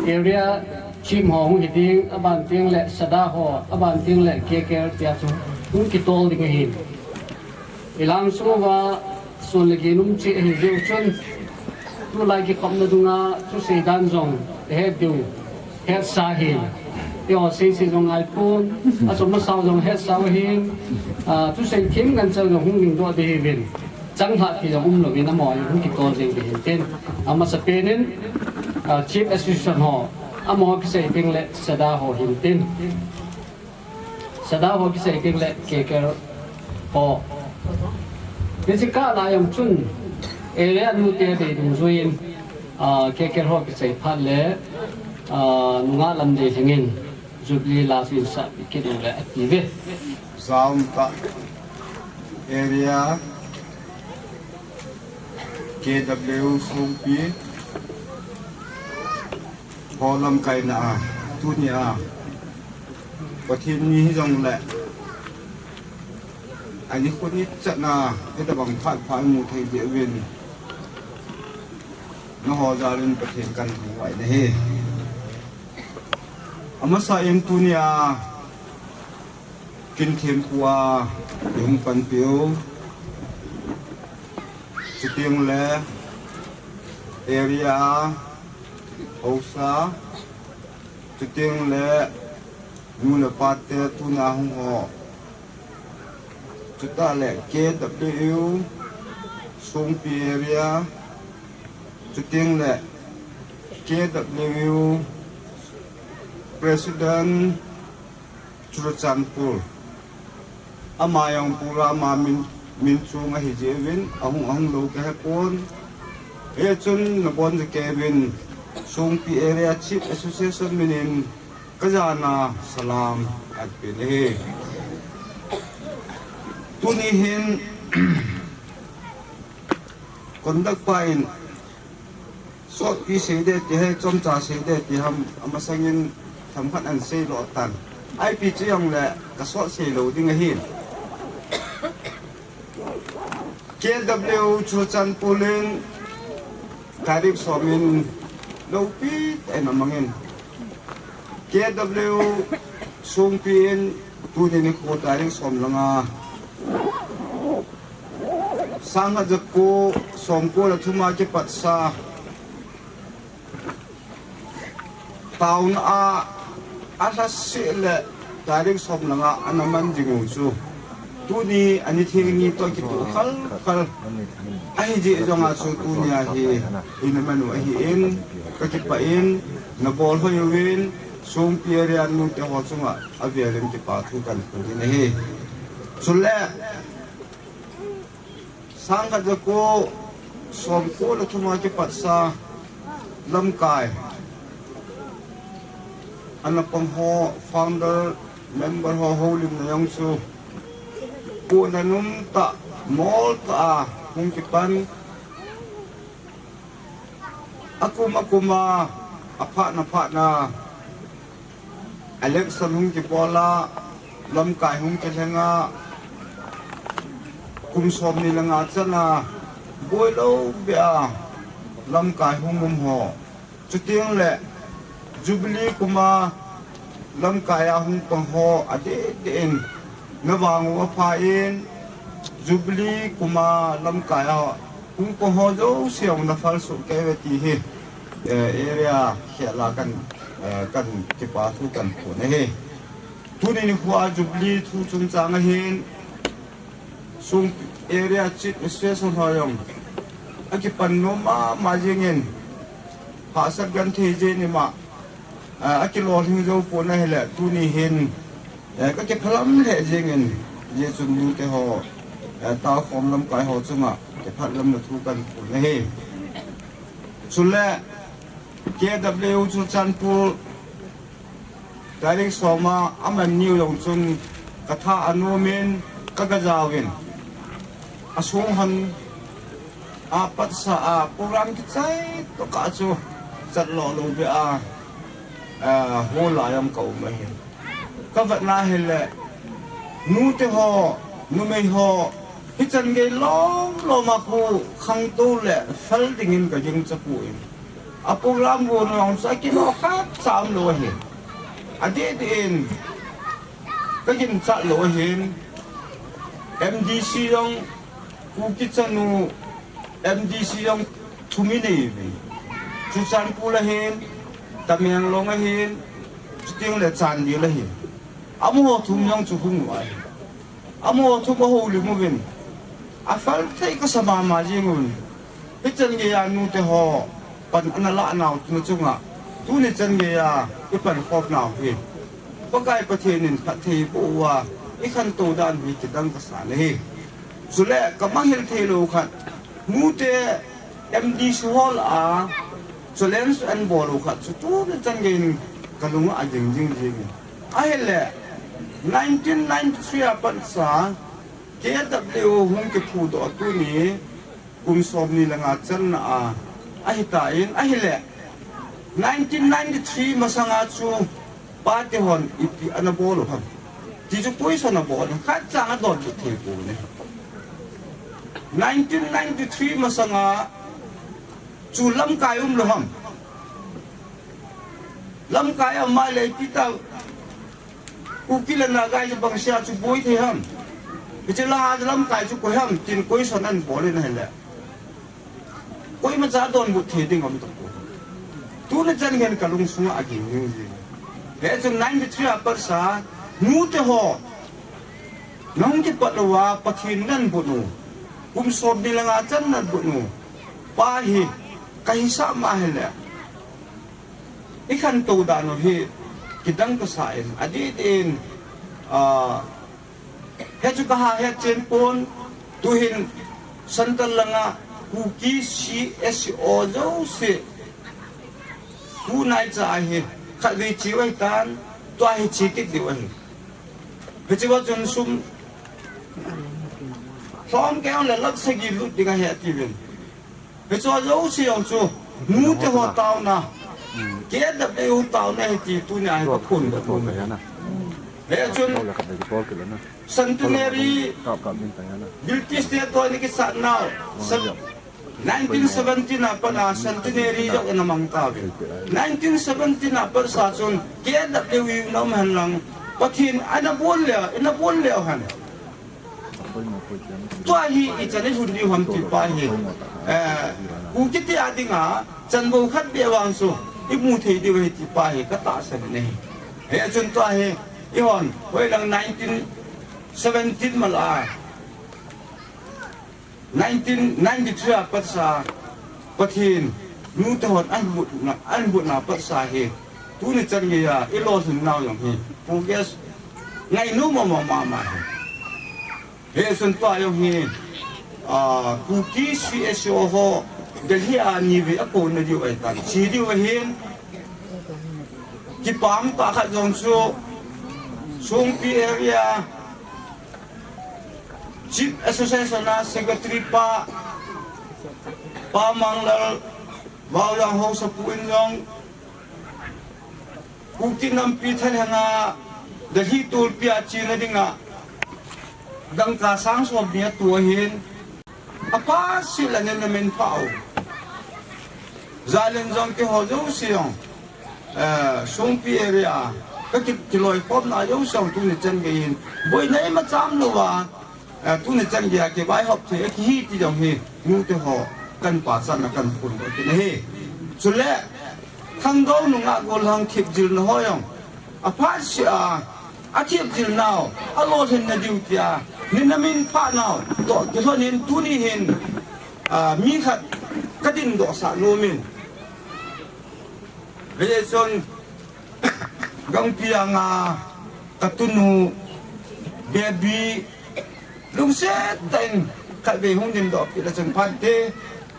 area chief ho hung hi ding, aban teng le SADA ho, aban teng le K K R tia chu hung kitol ding ahi. Ilang sung uva sun le gin um cheh ahi jeh u chun, tulai kikopna dunga thusei dan jong ihet diu hetsa hi. Eiho seisei jong ngai pon, achom asao jong hetsa u ahin, ah, thusei thim ngancha jong hung dingdoh ding ahiuvin. Changlhah ti jong umlouvin amaho hung kitol jeng ding ahin tin. Amasapen in, ah, Chief Association ho, amaho kisei teng le SADA ho hin tin. SADA ho kisei teng le K K R ho. Hiche kah lai jong chun area nute dei dungjuiyin, ah, K K R ho kisei phat le, ah, nungah lam dei lhengin Jubilee la chu insahpeh kit ule atiuve. Jaum tah area K W Songpi ho lamkaina a, tunia Pathen mi hijongle ani khut ichatna hitabang phat pha imu thei jeh uvin, nangho jalin Pathen kathangvah in ahi. Amasa in tunia kin thempu a ihung panpiu, chuteng le area a haosa, chuteng le nu le pate tuna hung ho, chutah le K W Songpi area, chuteng le K W President Churachandpur. Ama jong program a min, min chung ahi jeh uvin, ahung, ahung lou kahepon. Hichun nabonchauvin, Songpi Area Chief Association minin kajana salam kape ahi. Tuni hin, conduct pa in, sotpi seiding ti ham, chomcha seiding ti ham, amasangin themkhat ahin seilou tan. Ipi hijongle kasot seilou ding ahin. K W Churachandpur in tarik som in loupi tah in amangin, K W Songpi in tuni nikho tarik som le nga, sang khat jako somko le thum a kipatsa taona a, alhaseh le tarik som le nga ana man ding u chu, tuni ani theng ni toh kitoh khalkhal ahi jeh jonga chu tunia hi ina man u ahin, kakipah in, nabol hoi uvin, Songpi area nute ho chunga avelin kipa thu kahin phong in ahi. Chule, sang khat jako somko le thum a kipatsa lamkai ana pang ho, founder, member ho houlimna jong chu pohna um tah, mol tah a hung kipan, akum akum a, aphat na phat na election hung kibol a, lamkai hung kilheng a, kum somni le nga chan a boi lou beh a lamkai hung um ho, chuteng le Jubilee kum a lamkai a hung pang ho adeh deh in, navang u apha in, Jubilee kum a lamkai a hung pang ho jouse jong naphal soh kei uve ti hi, eh, area khel a kan, eh, kan kipa thu kahin phong ahi. Tuni nikho a Jubilee thu chungchang ahin, Songpi Area Chief Association ho jong akipan nom mama jingin, hahsat genthei jeh in ima, ah, akilolhing jou pon ahile, tuni hin, eh, kakiphalam lheh jingin, hijeh chun nute ho, eh, taokhom lamkai ho chunga kiphalamna thu kahin phong ahi. Chule K W Churachandpur tarik som a aman niu jong chun katha anom in, kagajaovin, asung hon a patsa a program kichai tokah chu chat lou lou beh a, a, hol a jong kaum ahi. Kavetna hile, nute ho, numei ho, Hichan gei lom lom a khu khangtou le fel dingin ka ging cha pu in. A program gu nong sa kino khat sam lo hi. A dih dih in ka ging cha lo hin. M D C jong Kuki chanu M D C jong thum i nei uve. Churachandpur a hin, Tamenglong a hin, chuteng le Chandel a hin. Amaho thum jong chu hung uve. Amaho thum a houlim uvin. A fel thei ka sa mama jing uvin. Hichan gei a nute ho pan ana lah nau tu chunga. Tuni chan gei a i pan khop nau hi. Pakai Pathen in phatthei boh uva i khantou dan hi kidang ka sa na hi. Chule ka mangngilh thei lou khat. Nute M D C hall a challenge an bol u khat chu tuni chan gei in ka lung a ging jing jing. Ahile nineteen ninety-three a pat sa K W hung kiphudoh tuni kum somni le nga channa a ahitan ahile nineteen ninety-three masanga chu pate hon ipi ana bol u ham ti chu question ana bol khat chang a donbut thei poi. Nineteen ninety-three masanga chu lamkai um lou ham? Lamkai a um le ipi ta Kuki le Naga hi bang sia chu boi thei ham? Hiche la a lamkai chu koi ham tin question ana bol in ahile. Koima cha donbut thei ding um tapoi. Tuni chan gei in ka lungsung a ging jing jing. Hichun ninety-three a pat sa nute ho nahung kipat lou a Pathen in nabon u. Kum somni le nga chan nabon u. Pa hi ka hisap ma ahile. I khantou dan u hi kidang ka sa in, adih dih in, ah, hichu ka ha het chen pon, tuhin Central langa Kuki C S O jouse, tunai cha ahi, khatvei che u ahitan, tua hi che kit diu ahi. Hiche va chun sum lhom kei le lakh sagi lut ding ahi atiuvin. Hichu jouse jong chu, nute ho taona, K W taona ahi ti tunia hi ka phondoh nom e. Hichun, Centenary, British te toh ana kisat nau, nineteen seventeen a pat a Centenary jong ana mang tauve. Nineteen seventeen a pat sa chun, K W na um hen lang, Pathen ana bol le, ana bol le hen. Tua hi ichan i lhun diu ham ti pa hi. Eh, Kuki te a dinga chanvo khat beh vang chu i mu thei diu ahi ti pa hi ka tahsan in ahi. Hichun tua hi eihon hoilang nineteen seventeen mal a nineteen ninety-three a pat sa Pathen nute hon ana botna, ana botna pat sa hi tuni chan gei a i lolhin nau jong hi progress ngainom mama mama hi. Hichun tua jong hi, ah, Kuki C S O ho Delhi a nivei a kona diu ahitan. Che diu ahin, kipah tah khat jong chu Songpi area Chief Association a Secretary pa, Pa Manglal, Vaojang Haosapu in jong, Kuki nampi thalheng a Delhi tolpi a chena dinga dangka sang somni atoh ahin, apha sel a nina min pha u. Jalen jong keiho jouse jong, eh, Songpi area, ka ki, kiloikhomna jouse jong tuni chan gei hin boina imacha um louva, eh, tuni chan gei a kivaihop thei akihi ti jong hi, nute ho, kan pachatna kan phondoh kit ahi. Chule, khangdong nungah gollhang thipjilna ho jong, aphat seh a, athipjil nau, alolhinna diu tia, nina min pha nau toh kilhon in tuni hin, ah, mi khat ka dingdoh sah nom in. Hichun, Gangpi anga ka tunu, Baby, lungset tah in khatvei hung dingdoh peh le chun phat te,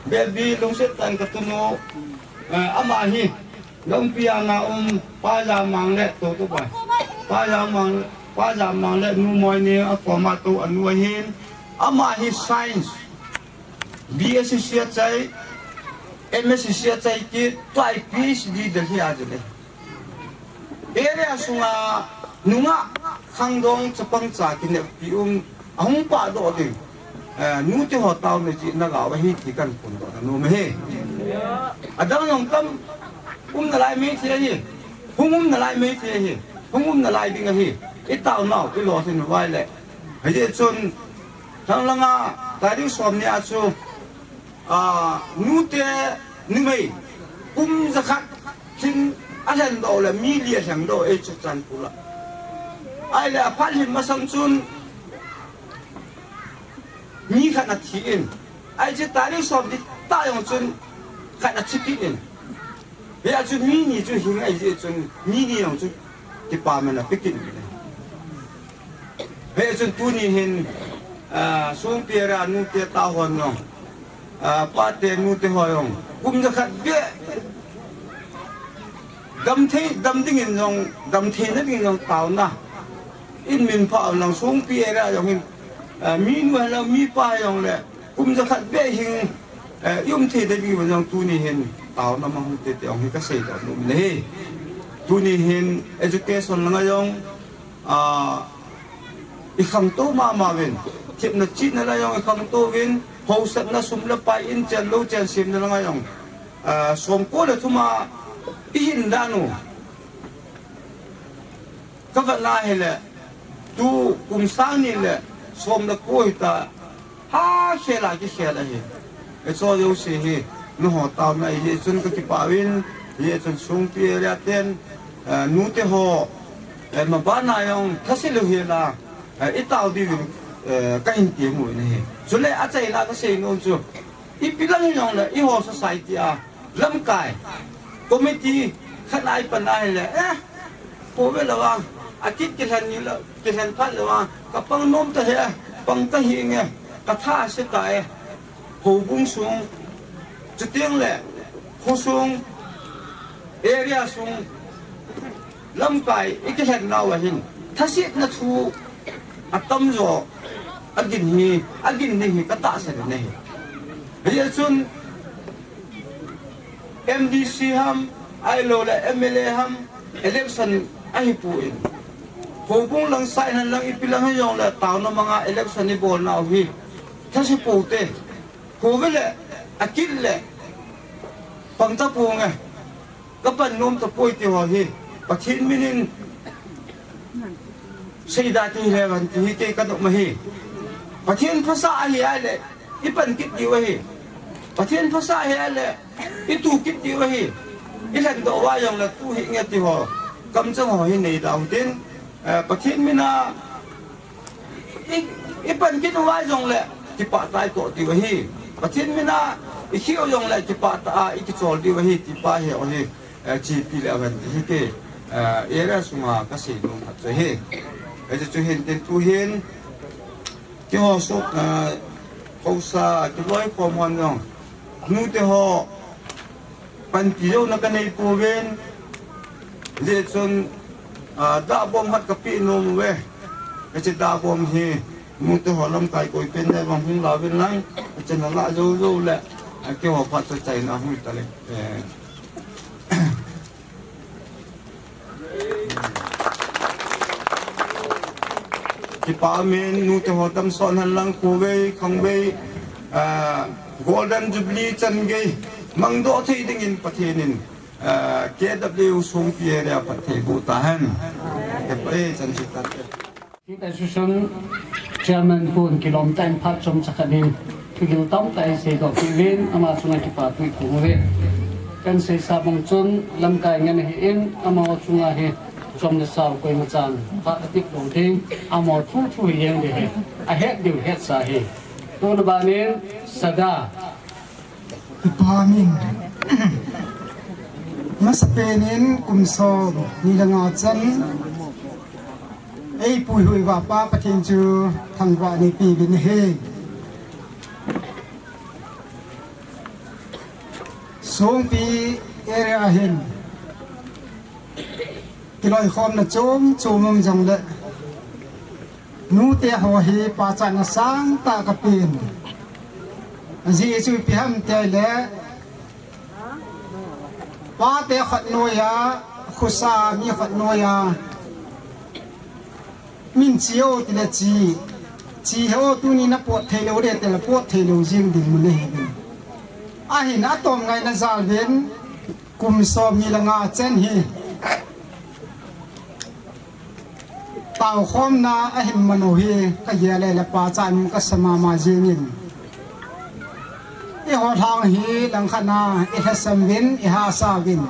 Baby, lungset tah in ka tunu, eh, ama hi, Gangpi anga um, Pa Jamang le, to to pa, Pa Jamang, Pa Jamang le, Nu Moini, a former to anu ahin, ama hi science, B S C a chai, M S C a chai kit, tua hi P H D Delhi a jele. Area sunga nungah khangdong chapang cha kineppi um ahung pahdoh ding. eh, nute ho taona jeh in nagao ahi ti kahin phongdoh nom e. Adang jong tam, um nalai maithei ahi. Hung um nalai maithei ahi. Hung um nalai ding ahi. I taonau, i lolhin uva ahile. Hijeh chun, thanglanga, tarik som ni a chu, ah, nute, numei, kum jakhat, lhin alhendoh le, mi li alhengdoh, ei Churachandpur a. Ahile, aphat lhin masang chun, mi khat athi in. Ahile, tarik som ni tah jong chun, khat athi kit in. Hia chu mi ni chu hing ahi jeh chun mi ni jong chu kipana pikin. Hia chun tuni hin, ah, Songpi area nute tao hon jong, ah, pate nute ho jong kum jakhat beh dam thei, dam dingin jong, dam theina dingin jong taona in min pha lang Songpi area jong hin, ah, mi nu hela mi pa jong le kum jakhat beh hing, eh, i um thei ding diu jong tuni hin taona mang hung tete jong hi kasei doh nom e. Tuni hin education langa jong, ah, i khangtou mama uvin, themna chihna la jong i khangtou uvin, hausatna sum le pai in chen lou chen semna langa jong, ah, somko le thum a i hin dan u. Kavet na hile, tu kum sang ni le som le ko hita, ha khel a kikhel ahi. Hicho jouse hi, nangho taona ahi jeh chun kakipah uvin, hijeh chun Songpi area ten, eh, nute ho, eh, maban a jong thase lou hel a, eh, i tao diuvin, eh, kahin tem u ahi. Chule achaina kasei nom chu, ipi lang hijongle, eiho society a, lamkai, committee, khat a i pan a hile, eh, khovel a vang, akit kilhen ni lou, kilhen phat lou vang, kapang nom tahih e, pang tahih nge, katha ase tai, houbung sung, chuteng le, khosung, area sung, lamkai, i kilhen nau ahin, thasetna thu, atamjo, agin hi, agin ding hi, katahsan ahi. Hijeh chun, M D C ham, ahilou le M L A ham, election ahipoi. Houbung lang side hen lang ipi lang hijongle taona manga election ibol nau hi. Thase pou te. Khovel le, akit le, pang tapou nge. Kapan nom tapoi ti ho hi. Pathen min in seida ti le van ti hi kei kadong ma hi. Pathen phasah ahi ahile, i pan kit diu ahi. Pathen phasah ahi ahile, i tu kit diu ahi. I lhendoh uva jongle tu hih nge ti ho. Kamcheng ho hi nei da u tin, eh, Pathen min a i, i pan kit uva jongle, kipah tah a i toh diu ahi. Pathen min a i khel jongle, kipah tah a i kichol diu ahi, ti pa hi ahi. Eh, G P le avan ti hi kei, eh, area sunga kasei nom khat chu ahi. Eh, chu hin tin tu hin, keiho sung, eh, haosa, kiloikhom hon jong, nute ho, panpi jouna kanei pouvin, hijeh chun, ah, dahbom khat kapeh nom uve. Hiche dahbom hi, nute ho lamkai koi pen le vang hung la uvin lang, hiche nalah jou jou le, ah, keiho phat chu achaina hung ta le. Eh, Kipah umin, nute ho damsot hen lang, khovei, khangvei, ah, Golden Jubilee chan gei, mangdoh thei dingin Pathen in, ah, K W Songpi area phatthei boh tahen. Kipah e, chan chu tate. Youth Association Chairman pun kilom tah in phat chomcha khat in thugil tamtah in seidoh peh uvin, ama chunga kipathu kahin bol uve. Kahin seisa bang chun lamkai ngen ahin, amaho chunga hi chom le sao koima chan phat atip lou ding, amaho thu thu hi jeng ding ahi, ahet diu hetsa ahi. Tuna ban in Sada. Kipah umin. Masapen in kum som ni le nga chan eipuihuh uva Pa Pathen chu thangvah in eipeuvin ahi. Songpi area hin kiloikhomna chom chom um jongle, nute ho hi pachatna sangtah kapen. Ajeh chu ipi ham itile, pate khat noiya, khosa mi khat noiya, min che o tile che, Chi ho tuni na pot thei lou le te la pot thei lou jing ding mun ahi. Ahin atom ngai na jal ven kum som ni le nga chen hi. Tau khom na ahin mano hi ka gel le le pa cha nu ka sa mama jing in. I ho lhang hi lang khat na i hesam vin, i hasa vin,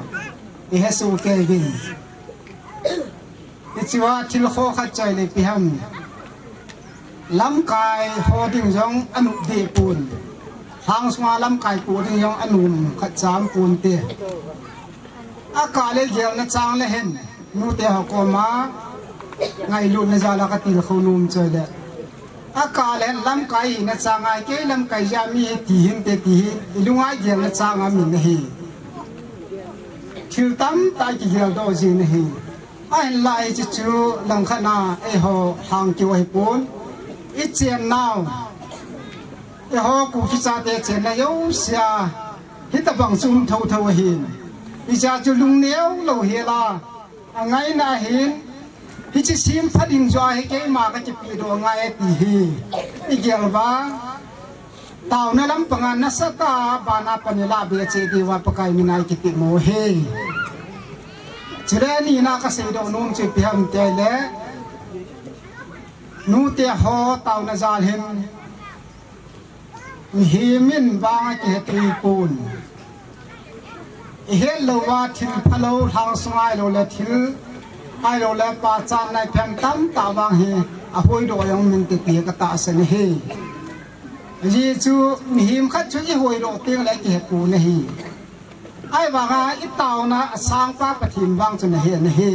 i hesu ke vin. Hichea thil kho khat choi le ipi ham. Lamkai ho ding jong anup deh pon. Lhang sunga lamkai po ding jong anup khat cham pon te. Akah le gelna chang le hen. Nute ho koma ngailutna jal a ka tilkhou nom choi le. Akah le hen lamkai hina chang a kei lamkai jeh a mi hi ti hinte ti hi. I lunga gelna chang a min ahi. Thil tamtah kigel doh jing ahi. Ahinlah hiche chu lang khat na eiho lhang keu ahi pon. I chen nau. Eiho Kuki chate chenna jouse a. Hitabang chu um thotho ahin. Hichea chu lungneo lou hel a. Angaina ahin. Hiche sem pha ding joh a hi keima ka kipe doh ngai e ti hi. I gel uva. Taona lampanga nasatah a bana pan i lah be cheh diuva Pakai mina i kiti mo hi. Chule nina ka seidoh nom chu ipi ham ti le. Nute ho taona jal hin. Mihem in vang a kihe thei pon. I het louva thil phalou lhang sunga ahilou le thil ahilou le pachatna i phem tamtah vang hi ahoidoh jong min te ti ka tahsan ahi. Ajeh chu mihem khat chu i hoidoh teng le kihe pon ahi. Ahivanga i taona a sangpa Pathen vang chu nahe nahi.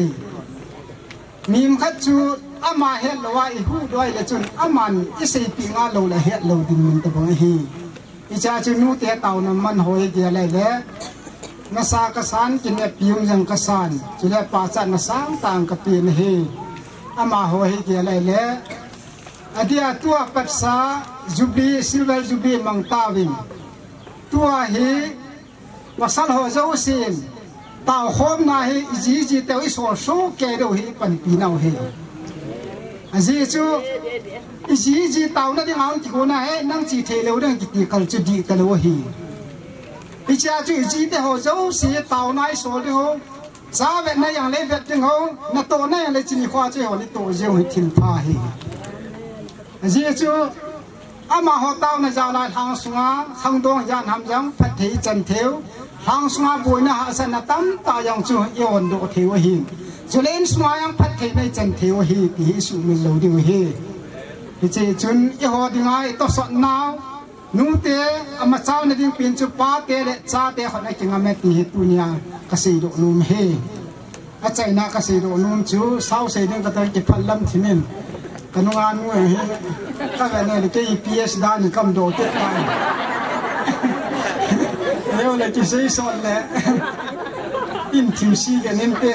Mihem khat chu ama het louva i huhdoh le chun aman i seipeh ngal lou le het lou ding min tabang ahi. Hichea chu nute taona man ho hi gel le le. Nasa kasan, kineppi um jeng kasan. Chule pachatna sangtah kape nahi. Amaho hi gel le le. Adia tua patsa Jubilee, Silver Jubilee mang tauvin. Tua hi pasal ho jousen. Taokhomna hi i ji i ji teu i sol soh kei diu hi panpi nau hi. Ajeh chu i ji i ji taona ding a hung kigon a hi nang chi thei lou ding kiti kal chu dih talou ahi. Hichea chu i jite ho jouse taona i sol ding ho. Cha vetna jong le vet ding ho, natohna jong le chini khoa chu eiho natoh jeng hi thil pha ahi. Ajeh chu amaho taona jal a lhang sunga khangdong jan ham jong phatthei i chan theiu. Lhang sunga boina hahsatna tamtah jong chu i ondoh theiu ahi. Chule insunga jong phattheina i chan theiu ahi, ti hi i sumil lou diu ahi. Hiche chun eiho dinga i tosot nau, nute, amachauna ding pen chu pate le chate khut a kingam e ti hi tunia ka seidoh nom ahi. Achaina ka seidoh nom chu, sao sei ding kati le kiphal lam thim in. Ka nungah nu hi, ka vet le kei P S dan in ka umdoh kit tai. Eiho le kisei sot le, in thim si ka nin te.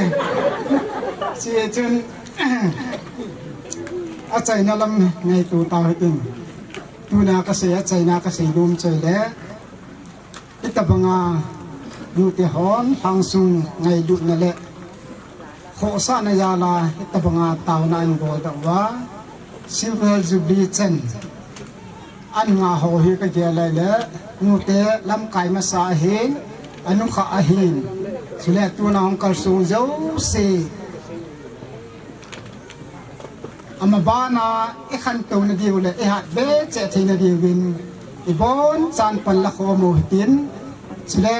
Hiche chun, achaina lam ngaito tau hitin. Tuna ka sei, achaina ka sei nom choi le. Hitabanga nute hon lhang sung ngailutna le khohsahna jal a hitabanga taona ahin boldoh uva Silver Jubilee chan ahin ngah ho hi ka gel le le, nute lamkai masa ahin, anukhah ahin, chule tuna hung kalsong jouse. Ama bana i khantouna diu le i hatbe cheh theina diuvin i bonchan pan la khom u hitin, chule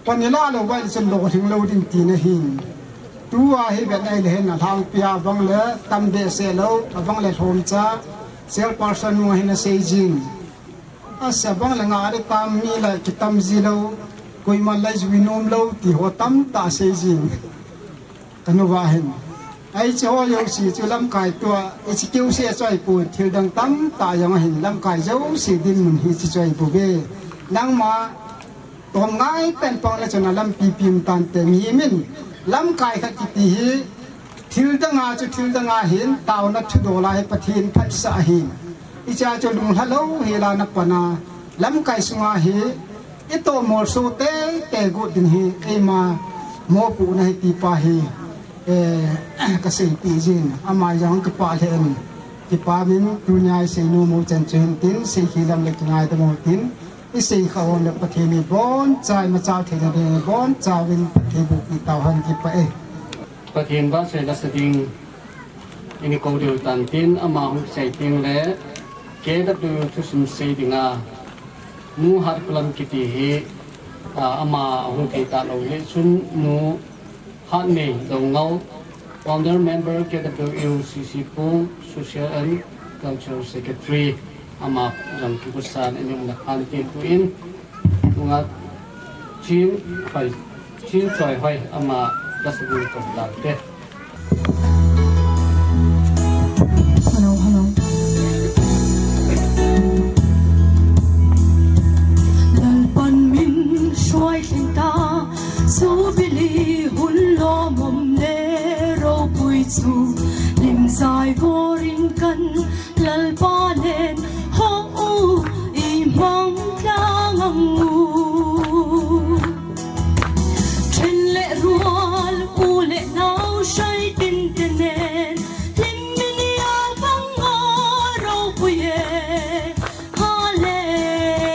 pan i la lou uva le chun lolhing lou ding tina ahin. Tua hi vet nai le hin alhangpia bang le tam behseh lou, abang le lhomcha, chairperson nu hin asei jin. Asa bang le ngah le tam mi le kitam ji lou, koiman le jui nom lou ti ho tamtah asei jin. Ka nu va hin. Hiche ho jouse chu lamkai tua, hiche keu se choi pon, thil dang tamtah jong ahin, lamkai jouse dinmun hi hiche choi bou ve. Nangma tom ngai pen pang le chun alampi pim tante, mihem in lamkai khat kiti hi, thil dang a chu thil dang ahin, taona thudol a hi Pathen phatsah ahin. Hichea chu lunglha lou hel a na pan a, lamkai sunga hi, i toh molso teitei got ding hi, eima mopohna hi ti pa hi, eh, ka seipeh jin, ama jong kipah lheh in. Kipa min tunia isei nom u chan chu hin tin, sei khi lam le kingaidam u tin, isei kha hon le Pathen in iboncha imacha theina ding iboncha vin Pathen bu pi tau hen, kipah e. Pathen vahchoi lasa ding ini kou diu tan tin, ama hung kisei ding le K W U thusim sei dinga Nu Hatkholam kiti hi, a, ama hung thei talou jeh chun Nu Hatnei Doungao, Founder Member K W U C C Pung, Social and Cultural Secretary, ama jong kigosan in umna khan tin tuin, nunga Chin Hoi, Chin Choi Hoi, ama lasa ding kou lante. Hello, hello. Lalpan min hruai thleng ta, Jubilee hun lom um le ropui chu, lim jai vorin kan Lalpa nen hong u, i mang tlang ang u. Then le rual, u le nau hrai tin te nen, lim min i a bang a ropui e. Hallelujah.